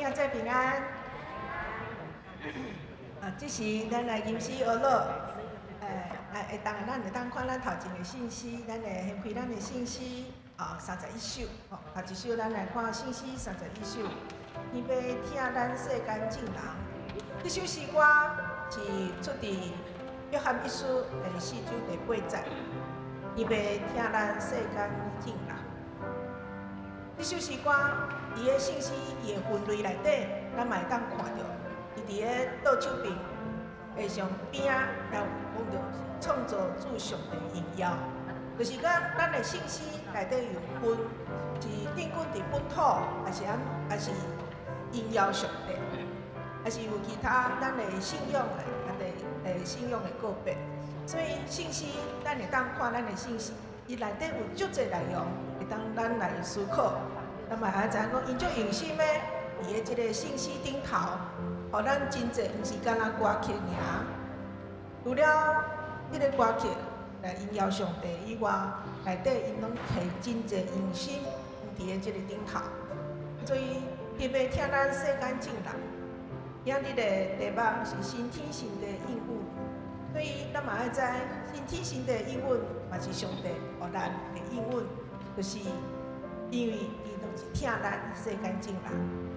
兄姊平安。啊，這時咱來吟詩學樂，會當咱會當看咱頭前的聖詩，咱會掀開咱的聖詩啊，31首，吼，頭一首咱來看聖詩三十一首，天父疼咱世間眾人。這首詩歌是出佇約翰一書第四章第八節，天父疼咱世間眾人。這首詩歌，伊的聖詩，伊的分類內底，咱嘛會當看著，伊佇咧倒手邊的上邊仔，也有講著創造主上帝榮耀，就是講咱的聖詩內底有分，是定根佇本土，還是榮耀上帝，還是有其他咱的信仰的，家己的信仰的個別。所以聖詩，咱會當看咱的聖詩，伊內底有足濟內容，會當咱來思考。咱嘛愛知影講，𪜶足用心的，佇咧這个聖詩頂頭，予咱真濟，毋是干焦歌曲爾。除了這个歌曲來榮耀上帝以外，內底𪜶攏提真濟用心佇咧這个頂頭。所以特別疼咱世間眾人，今日的題目是新天新地應允。所以咱嘛愛知，新天新地應允嘛是上帝予咱的應允，就是因為伊攏是疼咱世間眾人。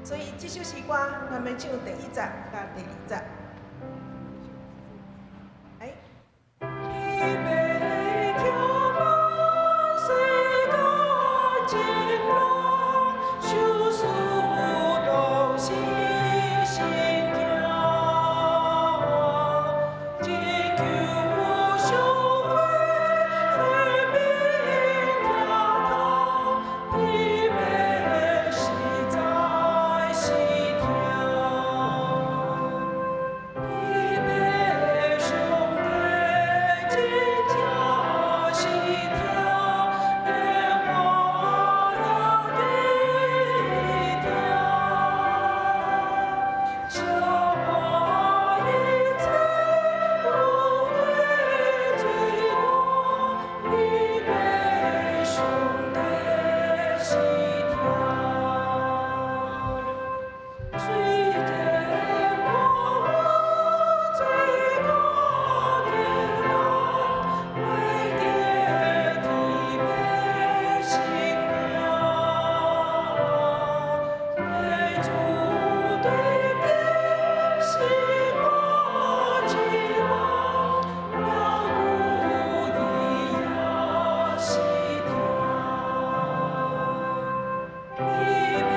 所以這首詩歌，咱欲唱第一節佮第二節。來。天父疼咱世間眾人，受死同心心疼，拯救上血和平疼痛，天父實在是疼。天父上帝真正是疼，連我也得疼。捨我一切污穢罪過，天父上帝是疼。雖然我有罪過艱難，為著天父性命，為主對敵是我指望，了故伊也是疼。天父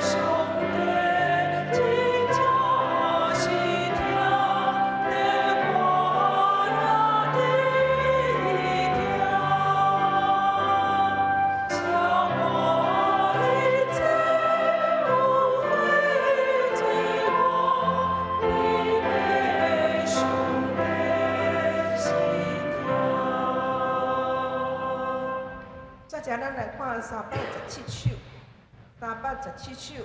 上帝真正是疼，連我也得疼。捨我一切污穢罪過，天父上帝是疼。再者，咱來看317首，三百十七首，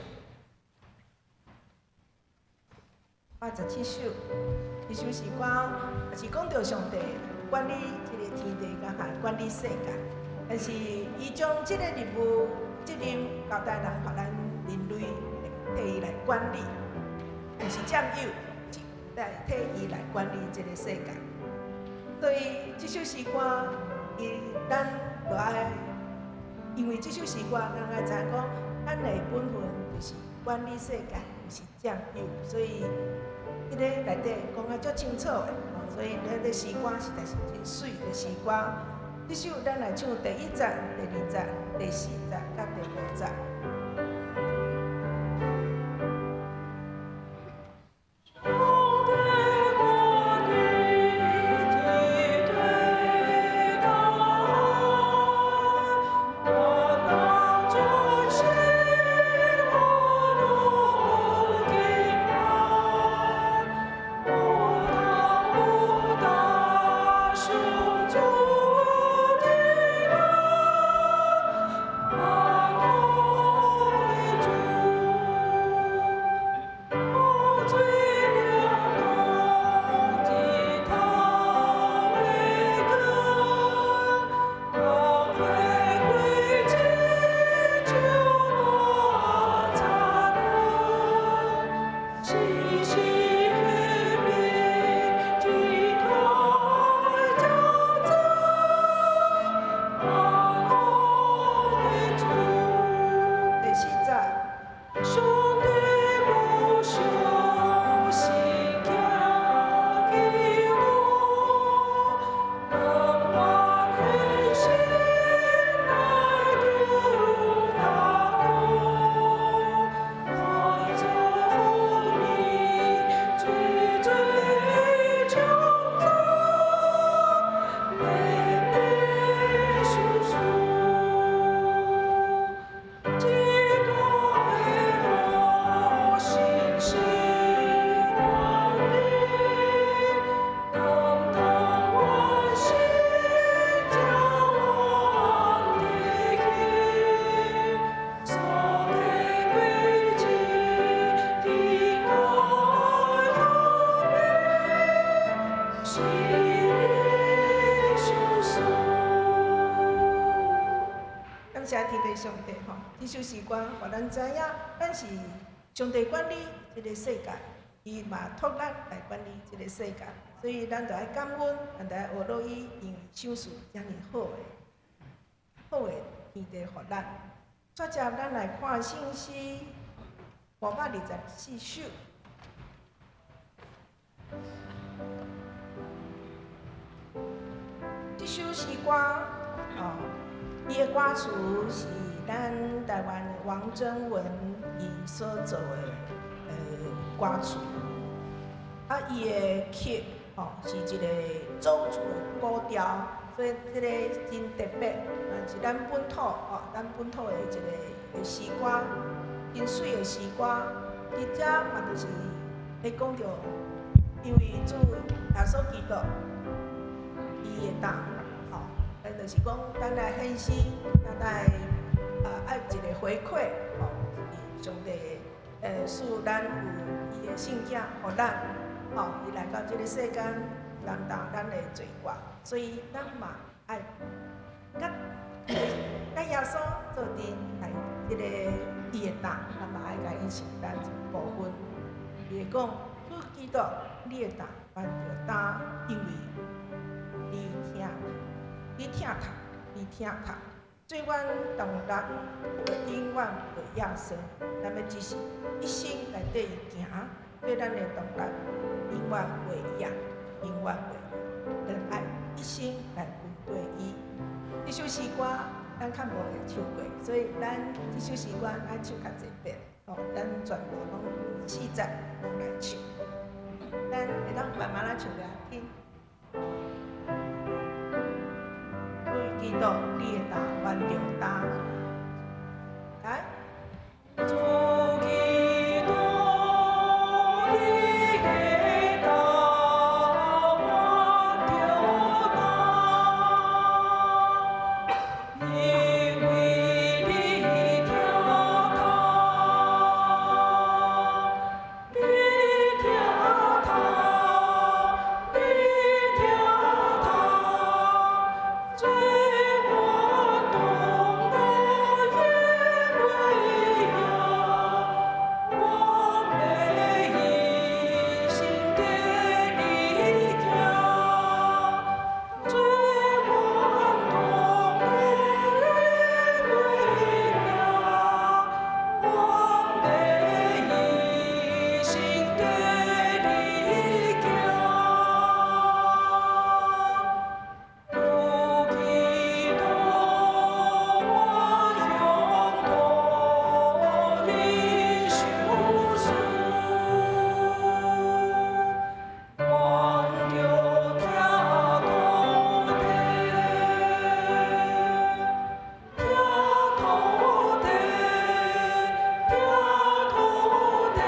八十七首，這首詩歌也是講著上帝管理這個天地佮管理世界，但是伊將這個任務責任交代人，予咱人類替伊來管理，毋是佔有，是來替伊來管理這個世界。所以這首詩歌，伊咱就愛，因為這首詩歌，咱愛知影講，咱的本分就是管理世界，毋是佔有。所以，這個內底講啊足清楚的，所以咱的詩歌實在是真媠的詩歌。這首咱來唱第一節、第二節、第四節佮第五節。上帝我的天對大海，我當作是我路敬拜，我當不達上主的愛，萬國。謝天父上帝吼，這首詩歌予咱知影，咱是上帝管理這个世界，伊嘛託咱來管理這个世界，所以咱就愛感恩，咱就愛學落伊，因為賞賜遮爾好的，好的天地予咱。接著咱來看聖詩524首。這首詩歌，哦，伊的歌詞是咱台灣王貞文伊所做的歌詞，啊，伊的曲吼是一个鄒族的古調，所以這个真特別，是咱本土吼，咱本土的一个詩歌，真媠的詩歌。佇遮嘛就是咧講著，因為主耶穌基督伊的擔，吼，咱就是講，咱來獻身，咱來愛一個回饋，吼，是上帝賜咱有伊的聖子，予咱，吼，伊來到這个世間擔當咱的罪過，所以咱嘛愛佮佮耶穌做陣來這个伊的擔，咱嘛愛共伊承擔一部分。伊會講，主基督，你的擔懸著擔，因為你疼，你疼痛，你疼痛，做阮動力永遠袂厭衰，咱欲只是一生來綴伊行，做咱的動力永遠袂厭，永遠袂厭，咱愛一生來跟綴伊。這首詩歌咱較無會唱過，所以咱這首詩歌愛唱較濟遍，吼，咱全部攏四節攏來唱，咱會當慢慢仔唱來聽。主基督，你的擔懸著擔，來。主基督，你的擔懸著擔，因為你疼痛，你疼痛，你疼痛，做我動力永袂厭，我欲一生綴你行，做阮動力袂厭，我欲一生綴你行。主基督，我向托你賞賜，懸著疼土地，疼土地，疼土地，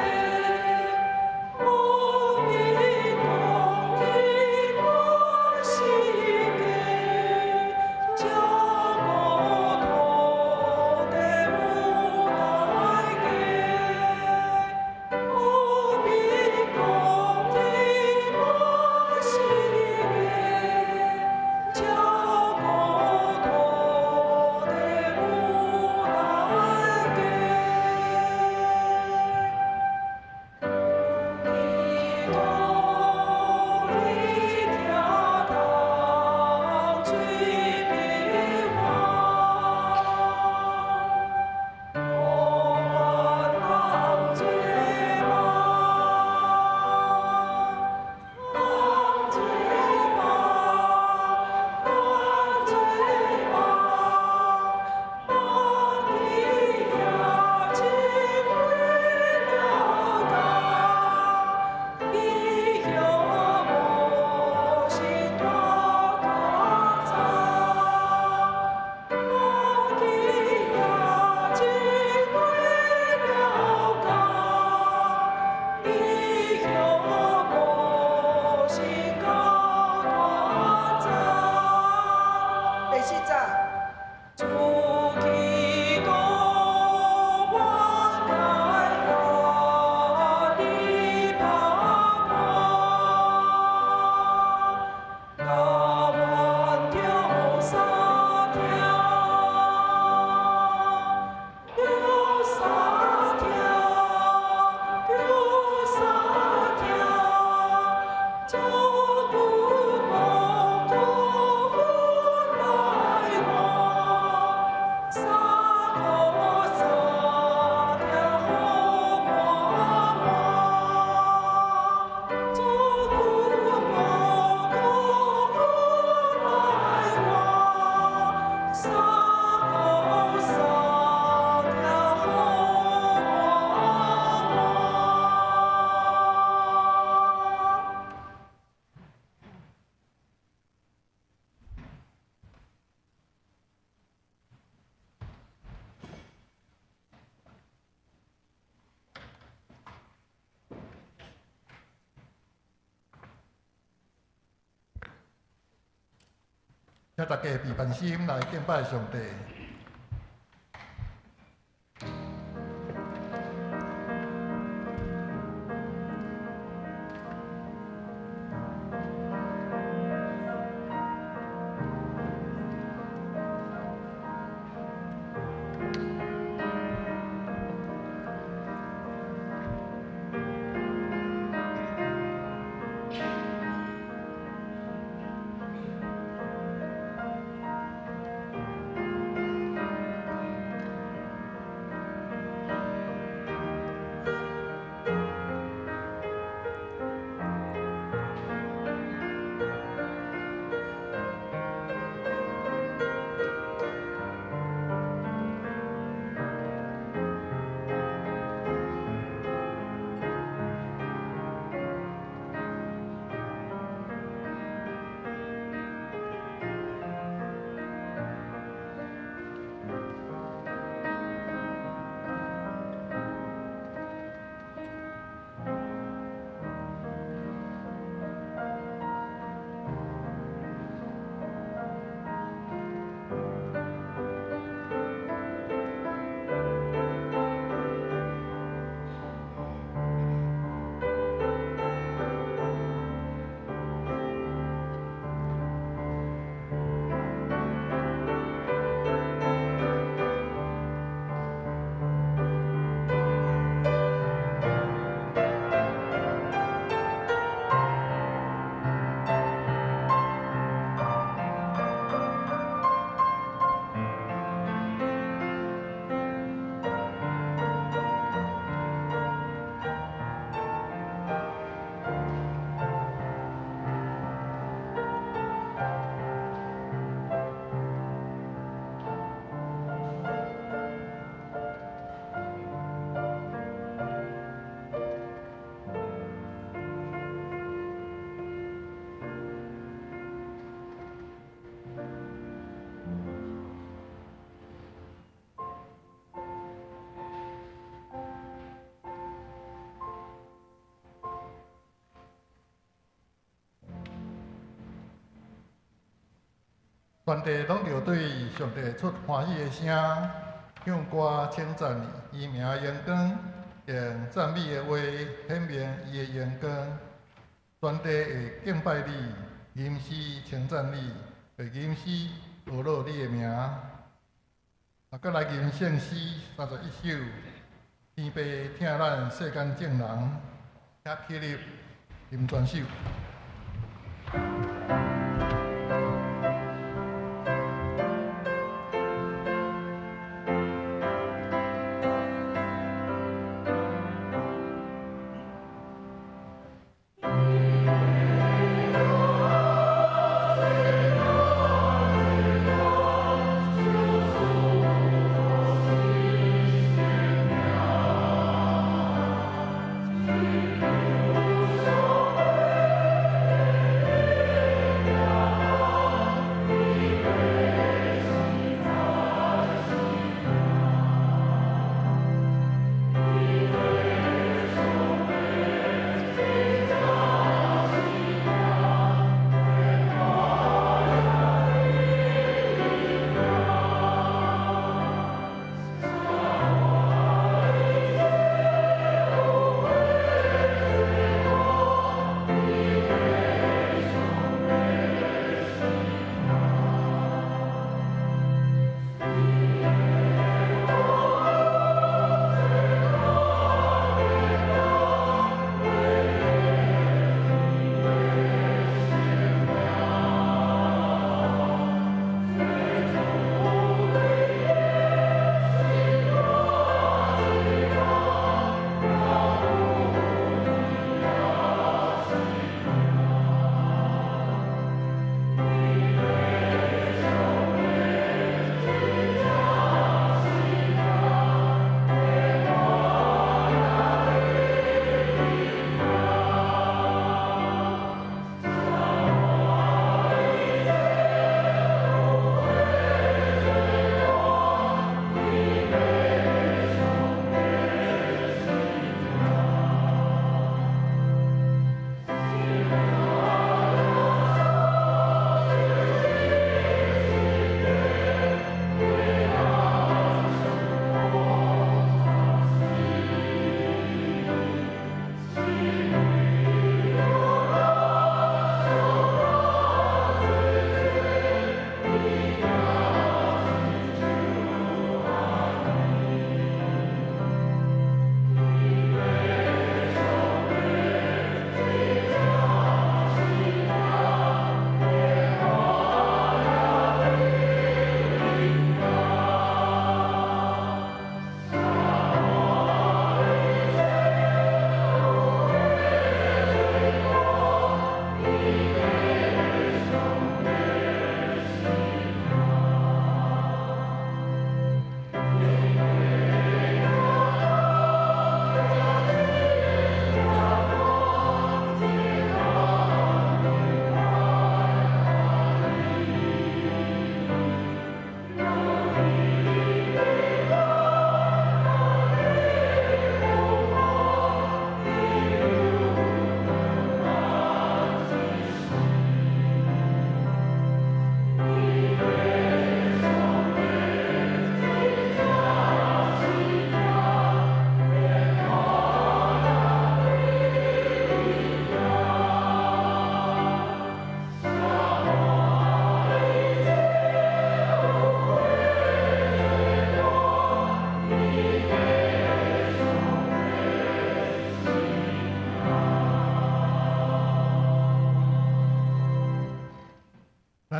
無比公義滿世界，這國土地無代價，無比公義滿世界，這國土地無代價。基督，你疼痛喙邊我，予阮人做夢，人做夢，人做夢，夢佇遐真為了家，你向無心大大早，夢佇遐真為了家，你向無心高大早。第四節，主基督，我愛甲你拍拼，甘願著三疼，請大家閉凡心來敬拜上帝。全地攏著對上帝出歡喜的聲，唱歌稱讚伊名榮光，用讚美的話顯明伊的榮光。全地會敬拜你，吟詩稱讚你，會吟詩呵咾你的名。啊，閣來吟聖詩31首，天父疼咱世間眾人，請起立吟全首。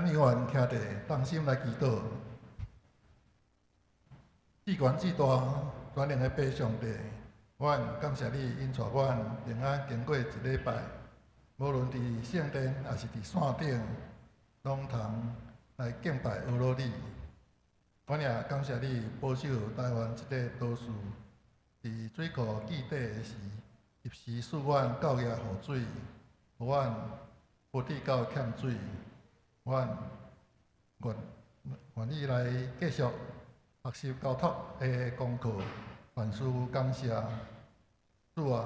咱永遠徛佇同心來祈禱。至懸至大、全能的父上帝，阮感謝你，引帶阮平安經過一禮拜，無論佇聖殿抑是佇線頂，攏通來敬拜阿羅你。阮也感謝你保守台灣這个島嶼，佇水庫見底的時，及時賜阮夠額雨水，予阮無致到欠水。阮願願意來繼續學習交託的功課，凡事感謝。主啊，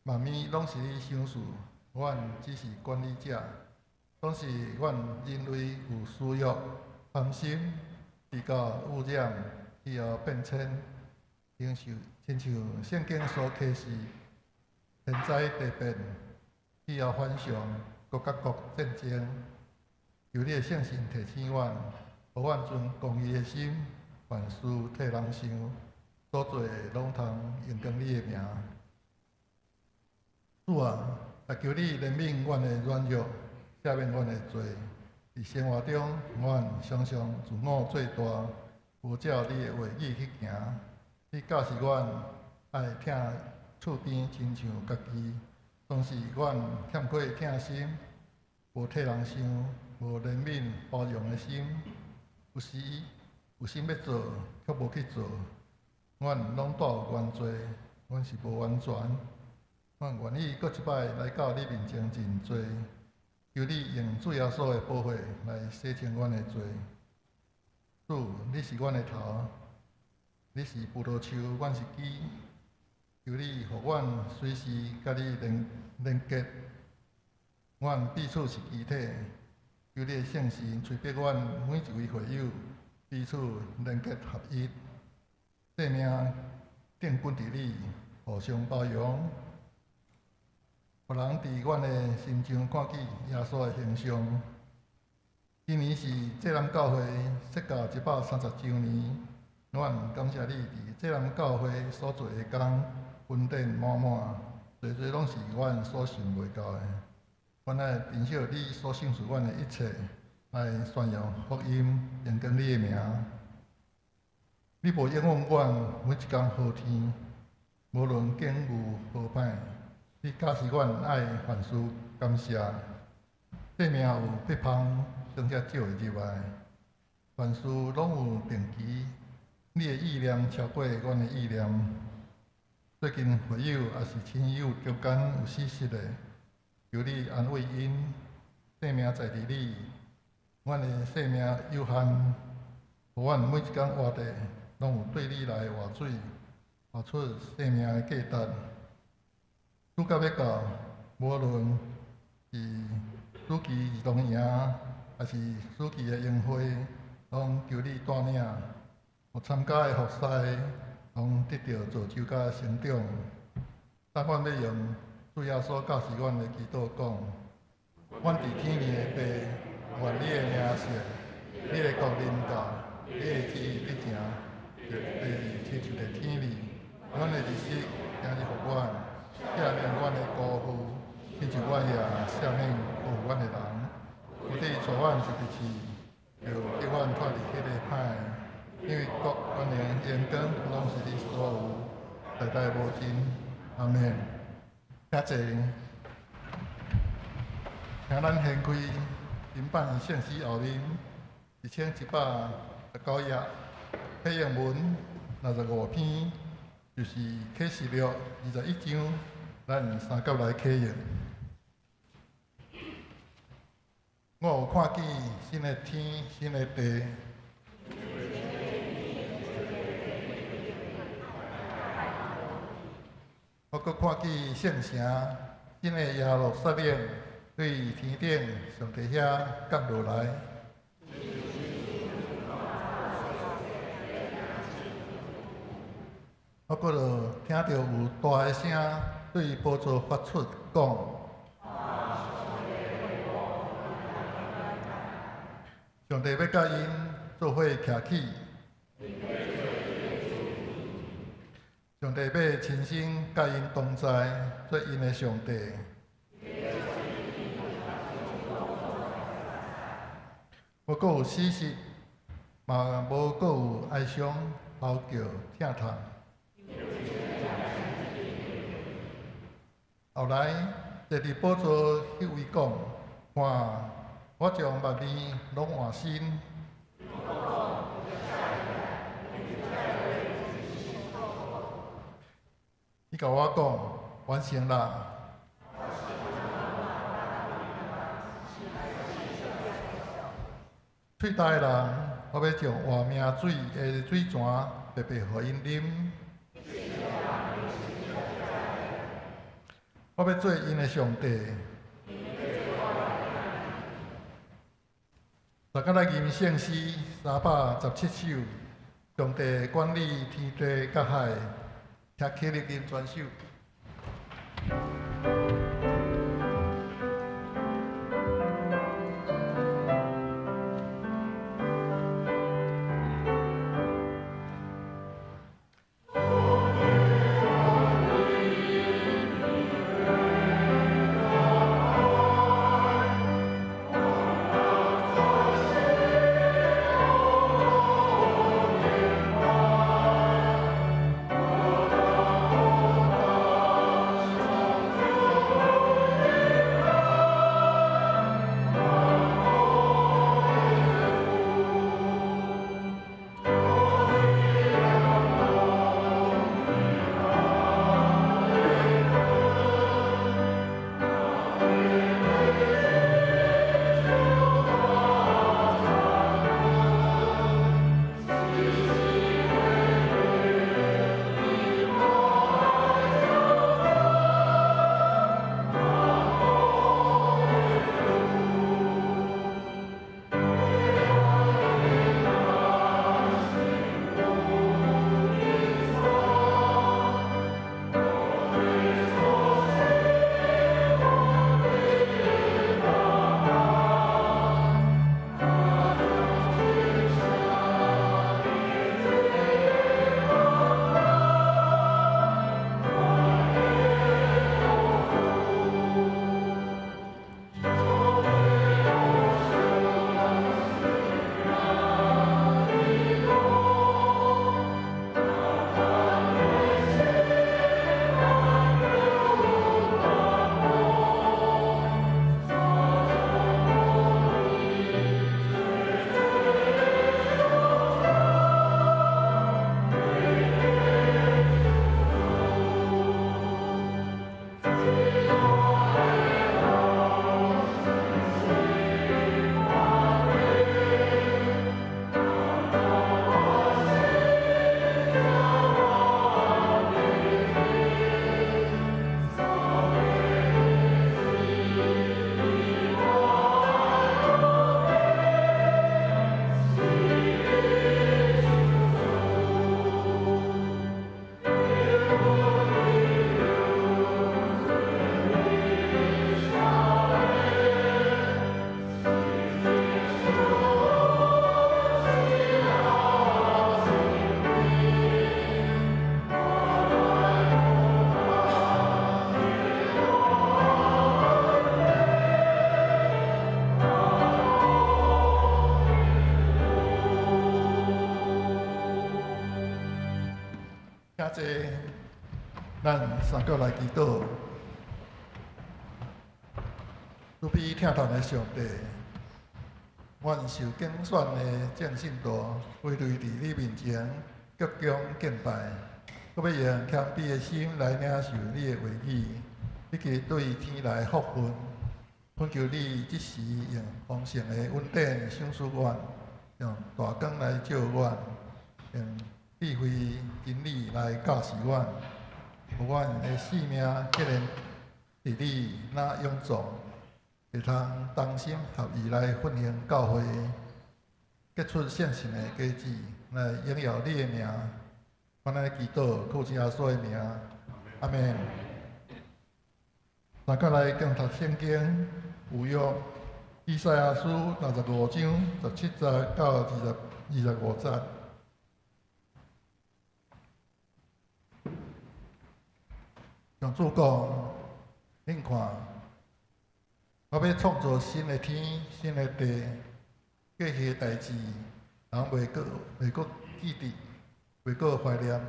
萬物攏是你賞賜，阮只是管理者。總是阮人類有私欲、貪心、比較污染、氣候變遷，親像親像聖經所啟示，天災地變、氣候反常、國佮國戰爭。求你的聖神提醒阮，予阮存公義的心，凡事替人想，所做的攏通榮光你的名。主啊，也求你憐憫阮的軟弱，赦免阮的罪。佇生活中，阮常常自我做大，無照你的話語去行。你教示阮愛疼厝邊親像家己，總是阮欠缺疼心，無替人想，無憐憫包容的心。有時有心欲做，卻無去做。阮攏帶有原罪，阮是無完全。阮願意閣一擺來到你面前認罪，求你用主耶穌的寶血來洗淨阮的罪。主，你是阮的頭，你是葡萄樹，阮是枝。求你予阮隨時佮你連連結，阮彼此是肢體。求你的聖神催逼阮每一位會友彼此連結合一，生命定緊佇你，互相包容，予人佇阮的心中看見耶穌的形象。今年是濟南教會設教130週年，阮感謝你佇濟南教會所做的工，恩典滿滿，濟濟攏是阮所想袂到的。阮愛珍惜你所賞賜阮的一切，來宣揚福音，榮光你的名。你無應允阮每一工好天，無論境遇好歹，你教示阮愛凡事感謝。生命有必芳，算遮少會入來。凡事攏有定期，你的意念超過阮的意念。最近會友抑是親友中間有死失的，求你安慰𪜶，生命在佇你，阮的生命有限，予阮每一工活著，攏有對你來活水，活出生命的價值。暑假欲到，無論是暑期兒童營，抑是暑期的營會，攏求你帶領，有參加的服侍，攏得著造就佮成長。但阮欲用主耶穌教示阮的祈禱講：阮佇天面的父，願你的名聖，你的國臨到，你的旨意得成，佇地親像佇天裡。阮的日食今日予阮，赦免阮的辜負，親像阮也赦免辜負阮的人。毋得帶阮受試，著救阮脫離彼个歹的。因為國、權能、榮光，攏是你所有，代代無盡。阿們。請坐。請咱掀開新版聖詩後面1119頁，體英文65篇，就是啟示錄21章，咱三甲來啟應。我有看見新的天、新的地。我閣看見聖城，新的耶路撒冷，對天頂上帝遐降落來。我閣就聽著有大的聲對寶座發出講：上帝欲佮𪜶做伙徛起。上帝欲親身佮𪜶同在，做𪜶的上帝。無閣有死屍，嘛無閣有哀傷、嚎叫、疼痛。後來，坐佇寶座彼位講：看，我將萬物攏換新。伊共我講：完成啦！喙焦的人，我欲將活命水的水泉白白予𪜶啉。我欲做𪜶的上帝。大家來吟聖詩317首，上帝管理天地佮海，請起立吟全首。請坐，咱三個來祈禱。慈悲疼痛的上帝，阮受揀選的眾信徒，歸類佇你面前鞠躬敬拜，閣欲用謙卑的心來領受你的話語，以及對天來的福分。懇求你這時用豐盛的恩典賞賜阮，用大光來照阮，用智慧真理來教示阮，予阮的性命竟然佇你若勇壯，會通同心合意來奮興教會，結出聖神的果子，來榮耀你的名。阮來祈禱，靠主耶穌的名，阿們。大家來共讀聖經，舊約以賽亞書65章17節到25節。上主講：恁看，我欲創造新的天、新的地，過去的代誌，人袂閣記得，袂閣懷念。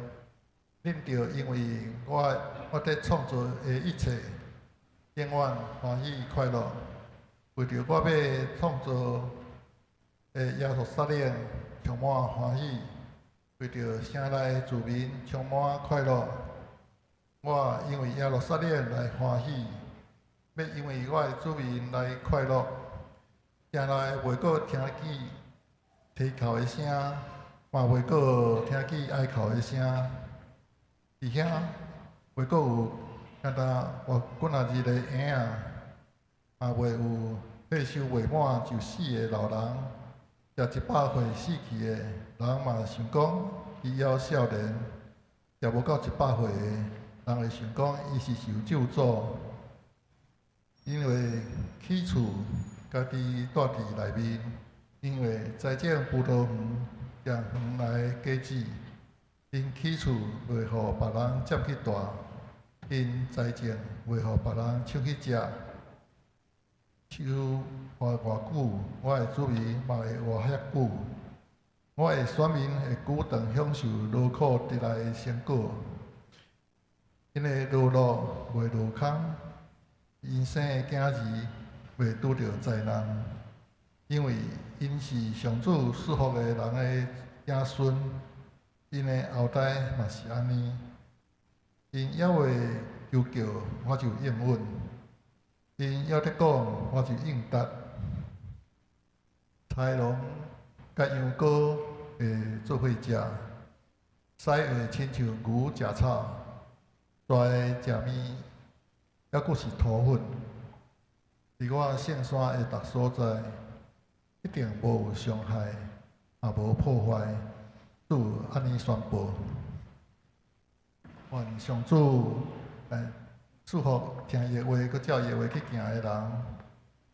恁著因為我佇創造的一切，永遠歡喜快樂。為著我欲創造的耶路撒冷充滿歡喜，為著城內的住民充滿快樂。我因為耶路撒冷來歡喜，欲因為我的子民來快樂。城內袂閣聽見啼哭的聲，嘛袂閣聽見哀哭的聲。佇遐袂閣有敢若活幾若日的嬰仔，嘛袂有歲數未滿就死的老人。食100歲死去的人嘛想講伊猶少年，食無夠100歲的人會想講伊是受咒詛，因為起厝家己蹛佇內面，𪜶會栽種葡萄園，用園內的果子。𪜶起厝袂予別人佔去蹛，𪜶栽種袂予別人搶去食。樹活偌久，我的子民嘛會活遐久。我的選民會久長享受勞苦得來的成果。𪜶的勞碌袂落空，𪜶生的囝兒袂拄著災難，因為𪜶是上主賜福的人的子孫，𪜶的後代嘛是按呢。𪜶猶未求叫，我就應允；𪜶猶咧講，我就應答。豺狼佮羊羔會做伙食，獅會親像牛食草，蛇會食物，猶閣是塗粉。佇我聖山的逐所在，一定無有傷害，也無破壞。主按呢宣布。願上主來賜福聽伊的話，閣照伊的話去行的人。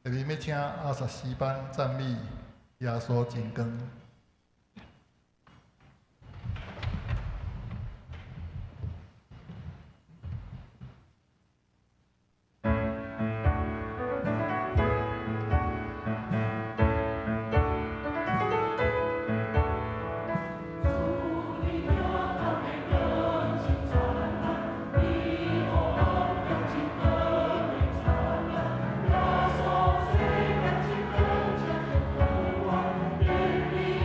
下面欲請阿薩詩班讚美耶穌真光。主，你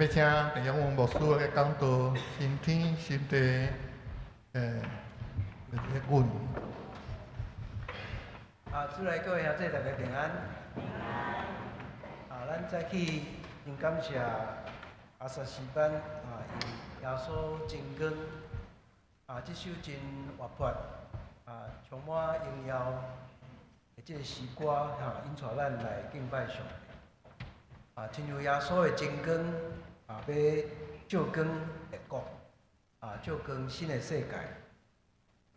欲請鄭永文牧師來講道，新天新地，的恩。啊，主內各位兄弟大家平安。啊，咱早起真感謝阿薩詩班啊，用耶穌真光啊，這首真活潑啊，充滿榮耀的這个詩歌哈，引帶咱來敬拜上帝。啊，親像耶穌的真光啊，欲照光列國啊，照光新的世界。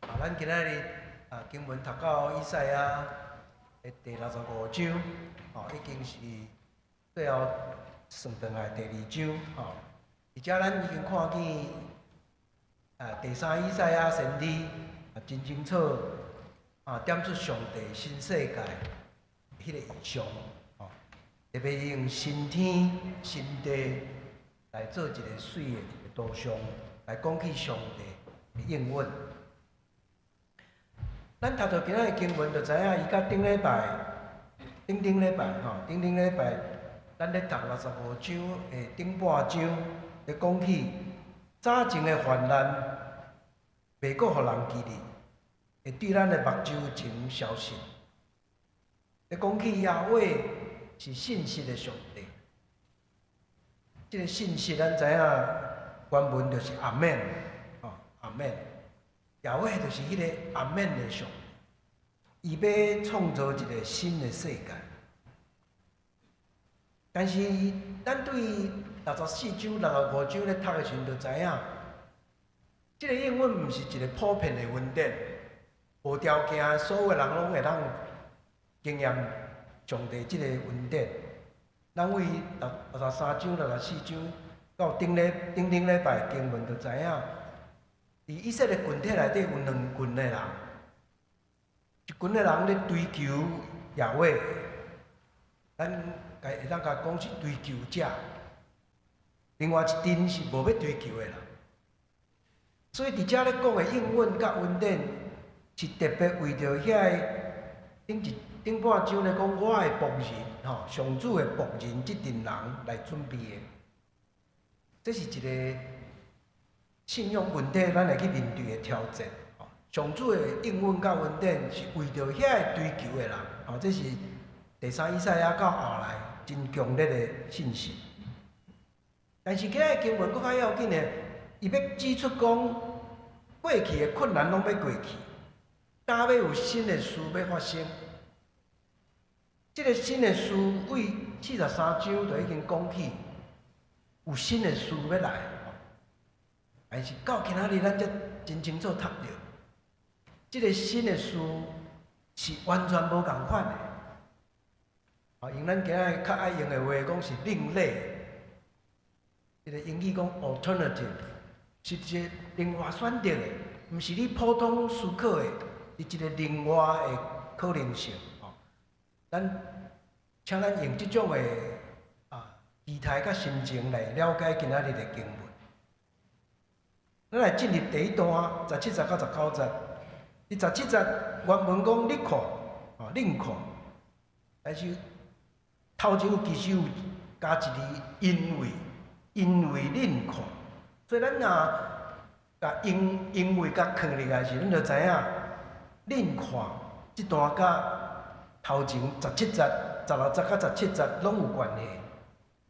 啊，咱今仔日啊，經文讀到以賽亞的第65章，吼，已經是最後算轉來第二章，吼。而且咱已經看見啊，第三以賽亞先知啊，真清楚啊，點出上帝新世界彼个異象，吼，特別用新天新地來做一个媠的一个圖像，來講起上帝的應允。咱讀著今仔日經文，就知影伊佮頂禮拜、頂頂禮拜吼，頂頂禮拜，咱咧讀六十五章的頂半章，咧講起早前的患難，袂閣予人記得，會對咱的目睭前消失。咧講起耶和華是信實的上帝，這个信實咱知影原文就是阿們，吼，阿們。耶和華就是彼个阿們的上帝，伊欲創造一个新的世界。但是咱對64章、65章咧讀的時陣，就知影，這个應允毋是一个普遍的恩典，無條件，所有人攏會當經驗上帝這个恩典。咱對63章、64章到頂禮頂頂禮拜經文就知影，佇以色列群體內底有兩群的人，一群的人咧追求耶和華，咱會當共講是追求者；另外一陣是無欲追求的人。所以佇遮咧講的應允佮恩典，是特別為著遐个頂一頂半章咧講我的僕人吼，上主的僕人這陣人來準備的。這是一个信仰問題，咱會去面對的挑戰。上主的應允佮恩典是為著遐个追求的人，吼，這是第三以賽亞到後來真強烈的信息。但是今仔日經文閣較要緊的，伊欲指出講過去的困難攏欲過去，今欲有新的事欲發生。這个新的事對43章就已經講起，有新的事欲來。但是到今仔日，咱才真清楚讀著，這个新的事是完全無仝款的。啊，用咱今仔日較愛用的話講是另類，這个英語講 alternative，是一個另外選擇的，毋是你普通思考的，是一個另外的可能性。吼，咱請咱用這種的啊期待佮心情來了解今仔日的經文。咱來進入第一段，17節到19節。第十七節原文講你看，哦，恁看，但是頭前其實有加一字因為，因為恁看，所以咱若共因因為共囥入來時，咱就知影恁看這段佮頭前十七節、16節到17節攏有關係。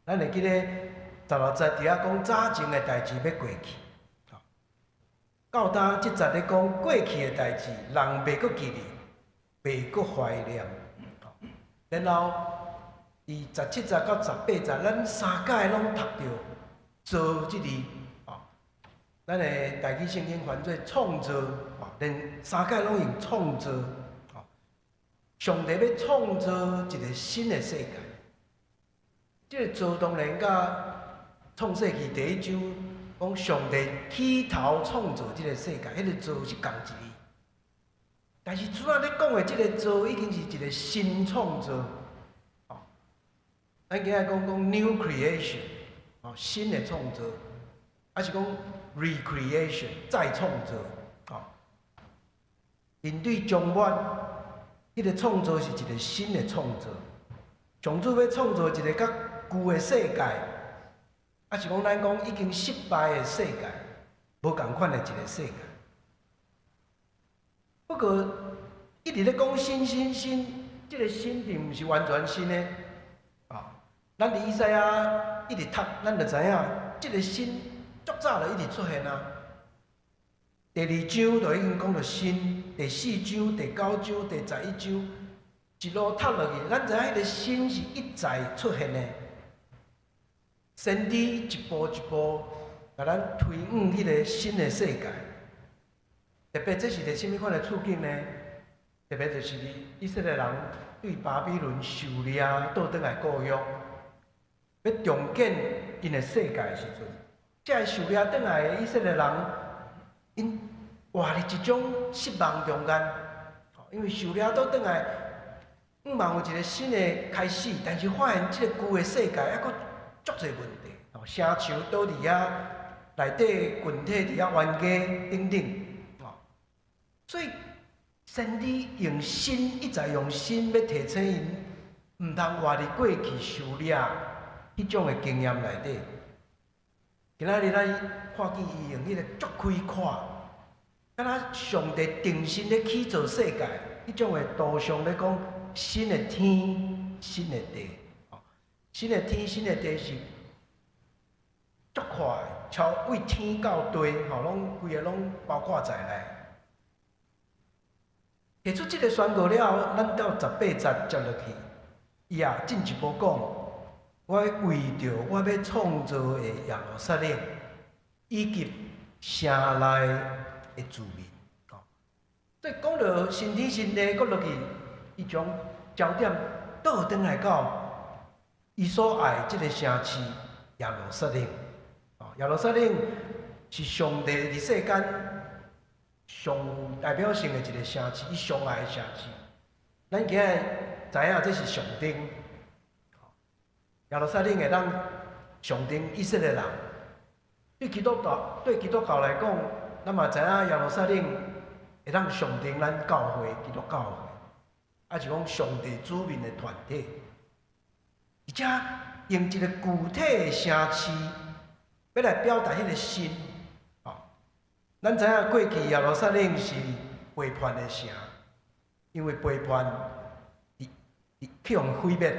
咱會記得十六節佇遐講早前的代誌欲過去。到今這節咧講過去的代誌，人袂閣記得，袂閣懷念。然後，佇17節到18節，咱三擺攏讀著“造”這字，哦，咱的台語聖經翻做創造，哦，連三擺攏用創造，哦，上帝欲創造一个新的世界。這个造當然佮創世記第一章講上帝起頭創造這个世界，彼个造是仝一字。但是主仔咧講的這个造已經是一个新創造，哦，咱今仔講講 new creation，哦，新的創造，抑是講 recreation 再創造，哦，面對終末，彼个創造是一个新的創造，上主欲創造一个較舊的世界，抑是講咱講已經失敗的世界，無仝款的一个世界。不過一直咧講新新新，這个新並毋是完全新的。啊，咱佇以賽亞一直讀，咱就知影，這个新足早就一直出現啊。第二章就已經講著新，第四章、第九章、第11章，一路讀落去，咱知影彼个新是一再出現的。先知一步一步共咱推往彼个新的世界。特別這是佇啥物款的處境呢？特別就是以色列人對巴比倫受掠倒轉來故鄉，欲重建𪜶的世界的時陣，這个受掠轉來的以色列人，𪜶活佇一種失望中間，因為受掠倒轉來，向望有一个新的開始，但是發現這个舊的世界猶閣足濟問題，城牆倒佇遐，內底群體佇遐冤家等等，所以先知用新一再用新欲提醒𪜶，毋通活佇過去受掠彼種的經驗內底。今仔日咱看見伊用彼个足開闊，敢若上帝重新咧起造世界，彼種的圖像咧講新的天、新的地。新的天、新的地是足闊的，超對天到地，吼，攏規个攏包括在內。提出這个宣告了後，咱到18節接落去，伊也進一步講：我為著我欲創造的耶路撒冷，以及城內的住民。所以講著新天新地，閣落去，伊將焦點倒轉來到伊所愛這个城市耶路撒冷。耶路撒冷是上帝佇世間上有代表性的一个城市，伊上愛的城市。咱今日知影這是象徵，耶路撒冷會當象徵以色列人。對基督教來講，咱嘛知影耶路撒冷會當象徵咱教會，基督教會，抑是講上帝子民的團體。而且用一个具體的城市，欲來表達彼个新。咱知影過去耶路撒冷是背叛的城，因為背叛，去予毀滅，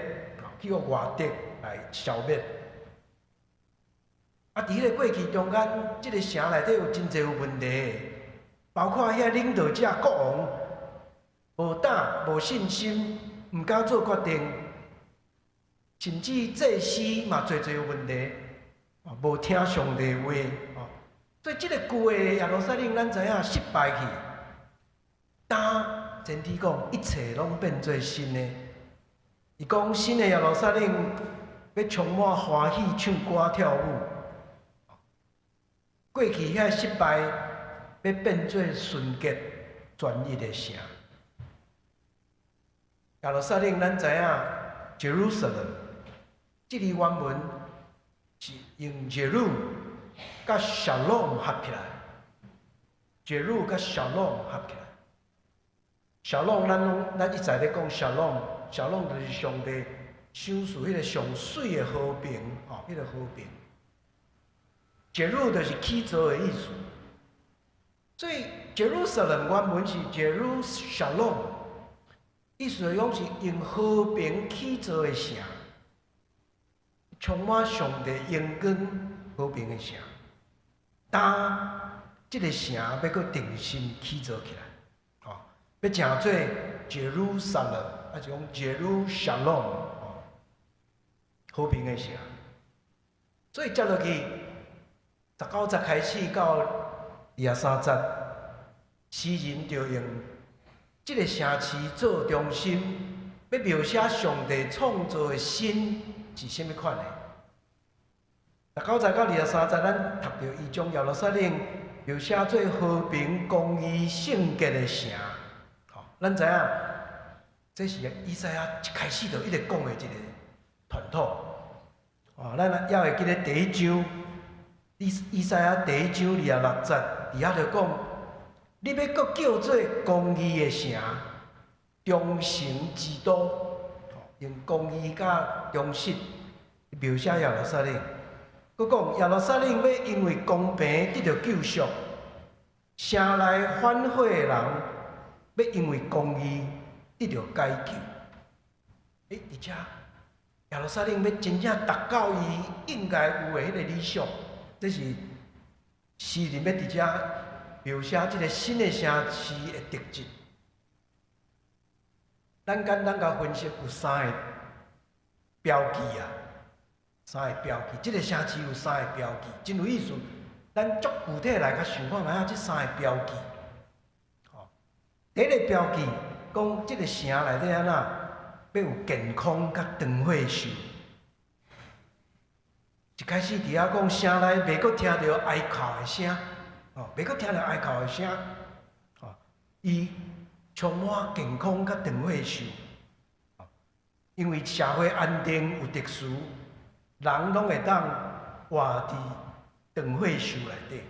去予外敵來消滅。啊，佇彼个過去中間，這个城內底有真濟有問題，包括遐領導者國王無膽、無信心，毋敢做決定，甚至祭司嘛濟濟有問題，無聽上帝話。所以這个舊的耶路撒冷，咱知影失敗去，當先知講一切攏變做新的。伊講新的耶路撒冷欲充滿歡喜、唱歌、跳舞。過去遐失敗，欲變做純潔、專一的城。耶路撒冷，咱知影，Jerusalem，這个原文是用 Jeru 佮 Shalom 合起來，Jeru 佮 Shalom 合起來。Shalom，咱一再咧講 Shalom，Shalom 就是上帝賞賜彼个上媠的和平，吼，彼个和平。Jeru 就是起造的意思，所以 Jerusalem 原文是 Jeru Shalom，意思就講是用和平起造的城，充滿上帝榮光和平的城。當這个城欲閣重新起造起來，吼，欲成做 Jerusalem，抑是講 Jeru Shalom，吼，和平的城。所以接落去19節開始到23節，詩人就用這个城市做中心，欲描寫上帝創造的新是啥物款的。19節到23節，咱讀著伊將耶路撒冷描寫做和平、公義、聖潔的城。吼，咱知影，這是以賽亞一開始就一直講的一個傳統。哦，咱猶會記得第一章，以賽亞第一章26節，佇遐就講，你欲閣叫做公義的城，忠誠之都，用公義佮忠實描寫耶路撒冷。閣講耶路撒冷欲因為公平得著救贖，城內反悔的人欲因為公義得著解救。欸，佇遮耶路撒冷欲真正達到伊應該有的彼個理想，這是詩人欲佇遮描寫這个新的城市的特質。咱簡單共分析有三个標記啊，三个標記。這个城市有三个標記，真有意思。咱足具體來較想看覓仔，這三个標記。吼，第一個標記講這个城內底按怎，欲有健康佮長歲壽。一開始佇遐講城內袂閣聽著哀哭的聲，哦，袂閣聽著哀哭的聲，哦，伊充滿健康佮長歲壽，因為社會安定有秩序，人攏會當活佇長歲壽內底。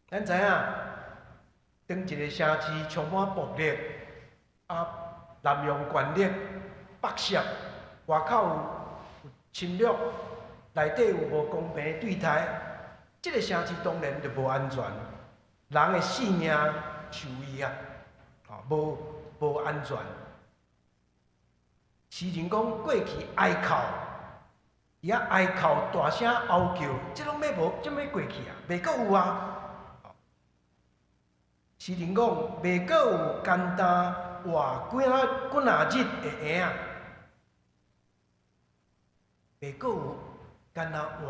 咱知影，當一个城市充滿暴力，啊，濫用權力、剝削，外口有侵略，內底有無公平對待，這个城市當然就無安全，人的性命受威脅，吼，無安全。詩人講過去哀哭，伊遐哀哭大聲嗷叫，這攏欲無，這欲過去啊，袂閣有啊。詩人講袂閣有簡單活幾仔幾若日的嬰仔，袂閣有干焦活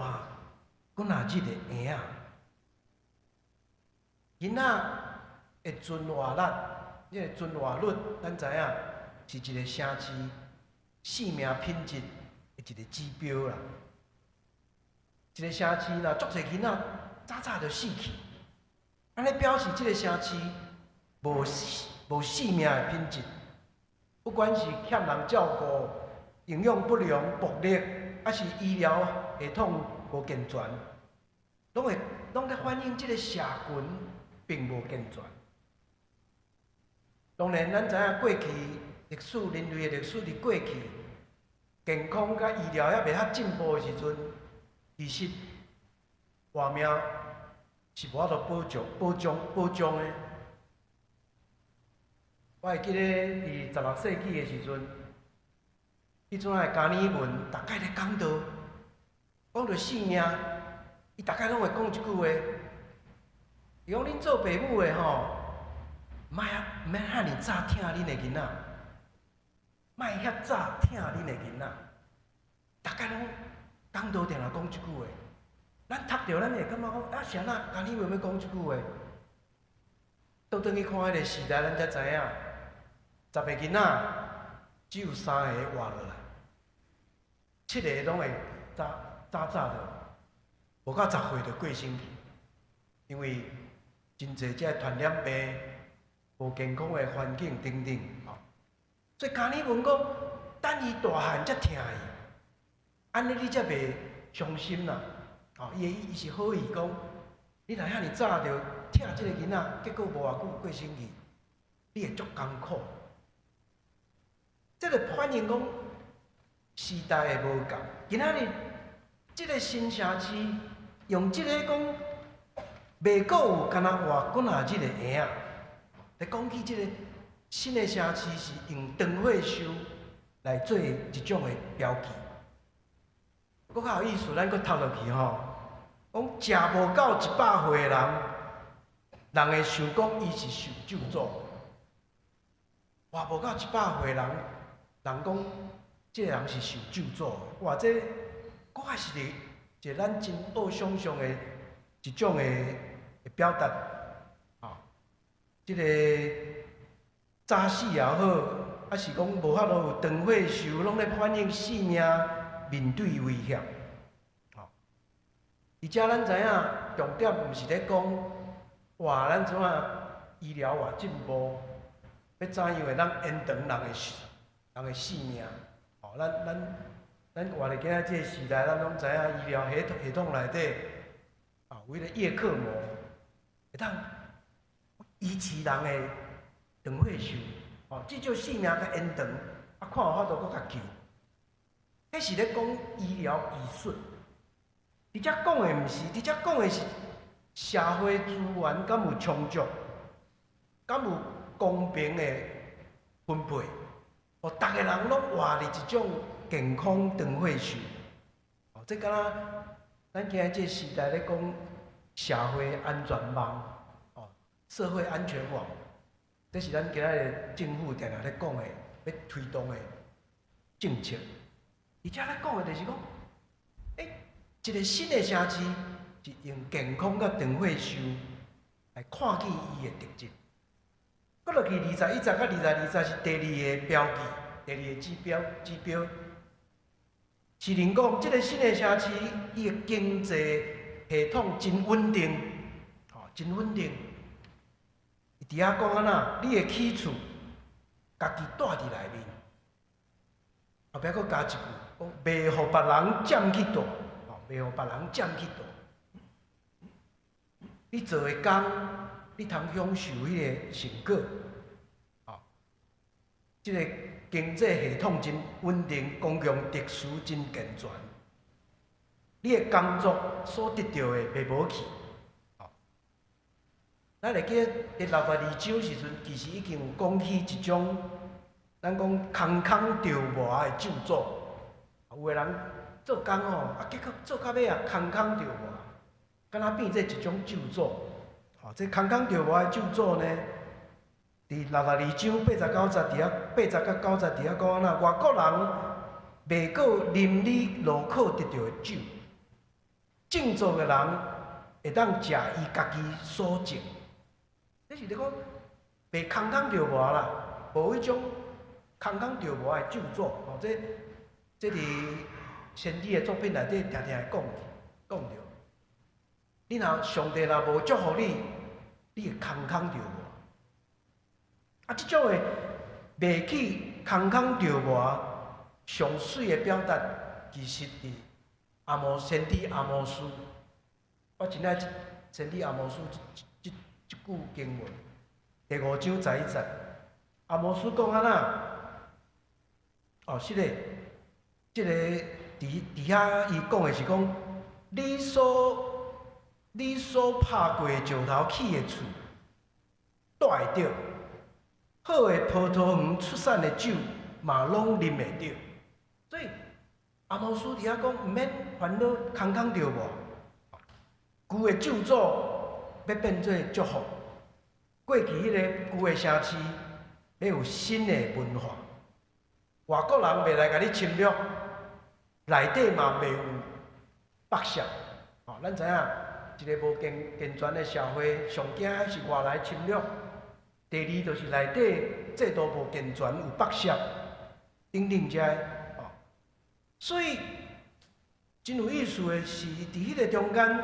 幾若日的嬰仔。囡仔的存活率，這个存活率，咱知影是一个城市性命品質的一个指標啦。一个城市若足濟囡仔早早就死去，按呢表示這个城市無性命的品質，不管是欠人照顧、營養不良、暴力，抑是醫療系統無健全，攏會反映這个社群並無健全。當然，咱知影過去歷史，人類的歷史佇過去，健康佮醫療猶未遐進步的時陣，其實活命是無法度保障、保障、保障的。我會記得佇16世紀的時陣，彼陣的加爾文逐擺咧講道，講著性命，伊逐擺攏會講一句話，伊講恁做爸母的吼，莫啊，毋免遐爾早疼恁的囡仔，莫遐早疼恁的囡仔。逐擺攏講道定定講這句話，咱讀著咱會感覺講啊，是按怎加爾文欲講這句話？倒轉去看彼个時代，咱才知影，10个囡仔只有三个活落來，七个攏會早早早就無到10歲就過身去，因為真濟這个傳染病、無健康的環境等等，吼。所以加爾文講，等伊大漢才疼伊，按呢你才袂傷心啦。吼，伊的伊是好意講，你若遐爾早就疼這个囡仔，結果無偌久過身去，你會足艱苦。這个反映講時代的無仝。今仔日這个新城市用這个講，袂閣有干焦活幾若日的嬰仔，咧講起這个新的城市是用長歲壽來做一種的標記。閣較有意思，咱閣讀落去吼，講食無夠100歲的人，人會想講伊是受咒詛。活無夠100歲的人，人講這个人是受咒詛的。哇，這閣較是一個咱真愛想像的一種的表達。啊，這个早死也好，抑是講無法度有長歲壽，攏咧反映性命面對威脅。吼，而且咱知影，重點毋是咧講，哇，咱怎啊醫療偌進步，欲怎樣會當延長人的性命？吼，咱活佇今仔這个時代，咱攏知影醫療系統內底，啊，有彼个葉克膜，會當維持人的長歲壽，吼，至少性命較延長，啊，看有法度閣較救。彼是咧講醫療醫術，佇遮講的毋是，佇遮講的是社會資源敢有充足，敢有公平的分配，予逐个人攏活佇一種健康長歲壽。哦，這敢若咱今仔這個時代咧講社會安全網，哦，社會安全網，這是咱今仔日政府定定咧講的，欲推動的政策。而且咧講的就是講，一個新的城市是用健康佮長歲壽來看見伊的特質。閣落去21節佮22節是第二个標記，第二个指標指標。詩人講，這个新的城市，伊的經濟系統真穩定，吼，真穩定。伊佇遐講按怎？你會起厝，家己蹛佇內面。後壁閣加一句，講袂予別人佔去蹛，吼，袂予別人佔去蹛。你做的工，你通享受彼个成果，吼。這个經濟系統真穩定，公共秩序真健全。你的工作所得著的袂無去，吼。咱會記得佇62章時陣，其實已經有講起一種，咱講空空著磨的咒詛。有的人做工吼，啊，結果做到尾啊，空空著磨，敢若變做一種咒詛。吼，這空空著磨的咒詛呢，佇62章89節佇遐，89節佇遐講按怎？外國人袂閣啉你勞苦得著的酒，種作的人會當食伊家己所種。這是咧講，袂空空著磨啦，無彼種空空著磨的咒詛。吼，這佇先知的作品內底，定定會講講著。你若上帝若無祝福你，你會空空著磨。啊，這種的袂去空空著磨，上媠的表達，其實佇阿摩先知阿摩司，我真愛先知阿摩司這句經文，第5章11節，阿摩司講按怎？哦，是的，這个佇遐伊講的是講，你所拍過的石頭起的厝，蹛會著。好的葡萄園出產的酒，嘛攏啉會著。所以阿摩司佇遐講，毋免煩惱空空著磨，舊的咒詛欲變做祝福。過去彼个舊的城市，欲有新的文化。外國人袂來共你侵略，內底嘛袂有剝削。吼，咱知影，一个無健健全的社會，上驚的是外來侵略。第二就是內底制度無健全，有剝削等等遮个，吼。所以真有意思的是，佇彼个中間，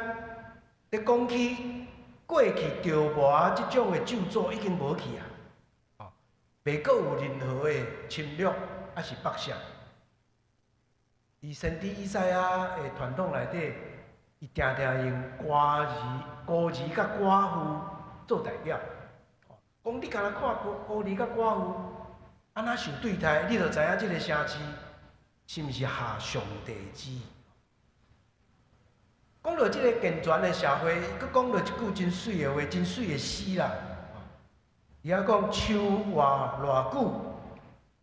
咧講起過去著磨這種的咒詛已經無去啊，吼，袂閣有任何的侵略，抑是剝削。佇先知以賽亞的傳統內底，伊定定用孤兒、孤兒佮寡婦做代表。講你敢若看孤兒佮寡婦按怎受對待，你就知影這个城市是毋是合上帝旨意。講到這个健全的社會，閣講到一句真媠的話，真媠的詩啦。伊遐講樹活偌久，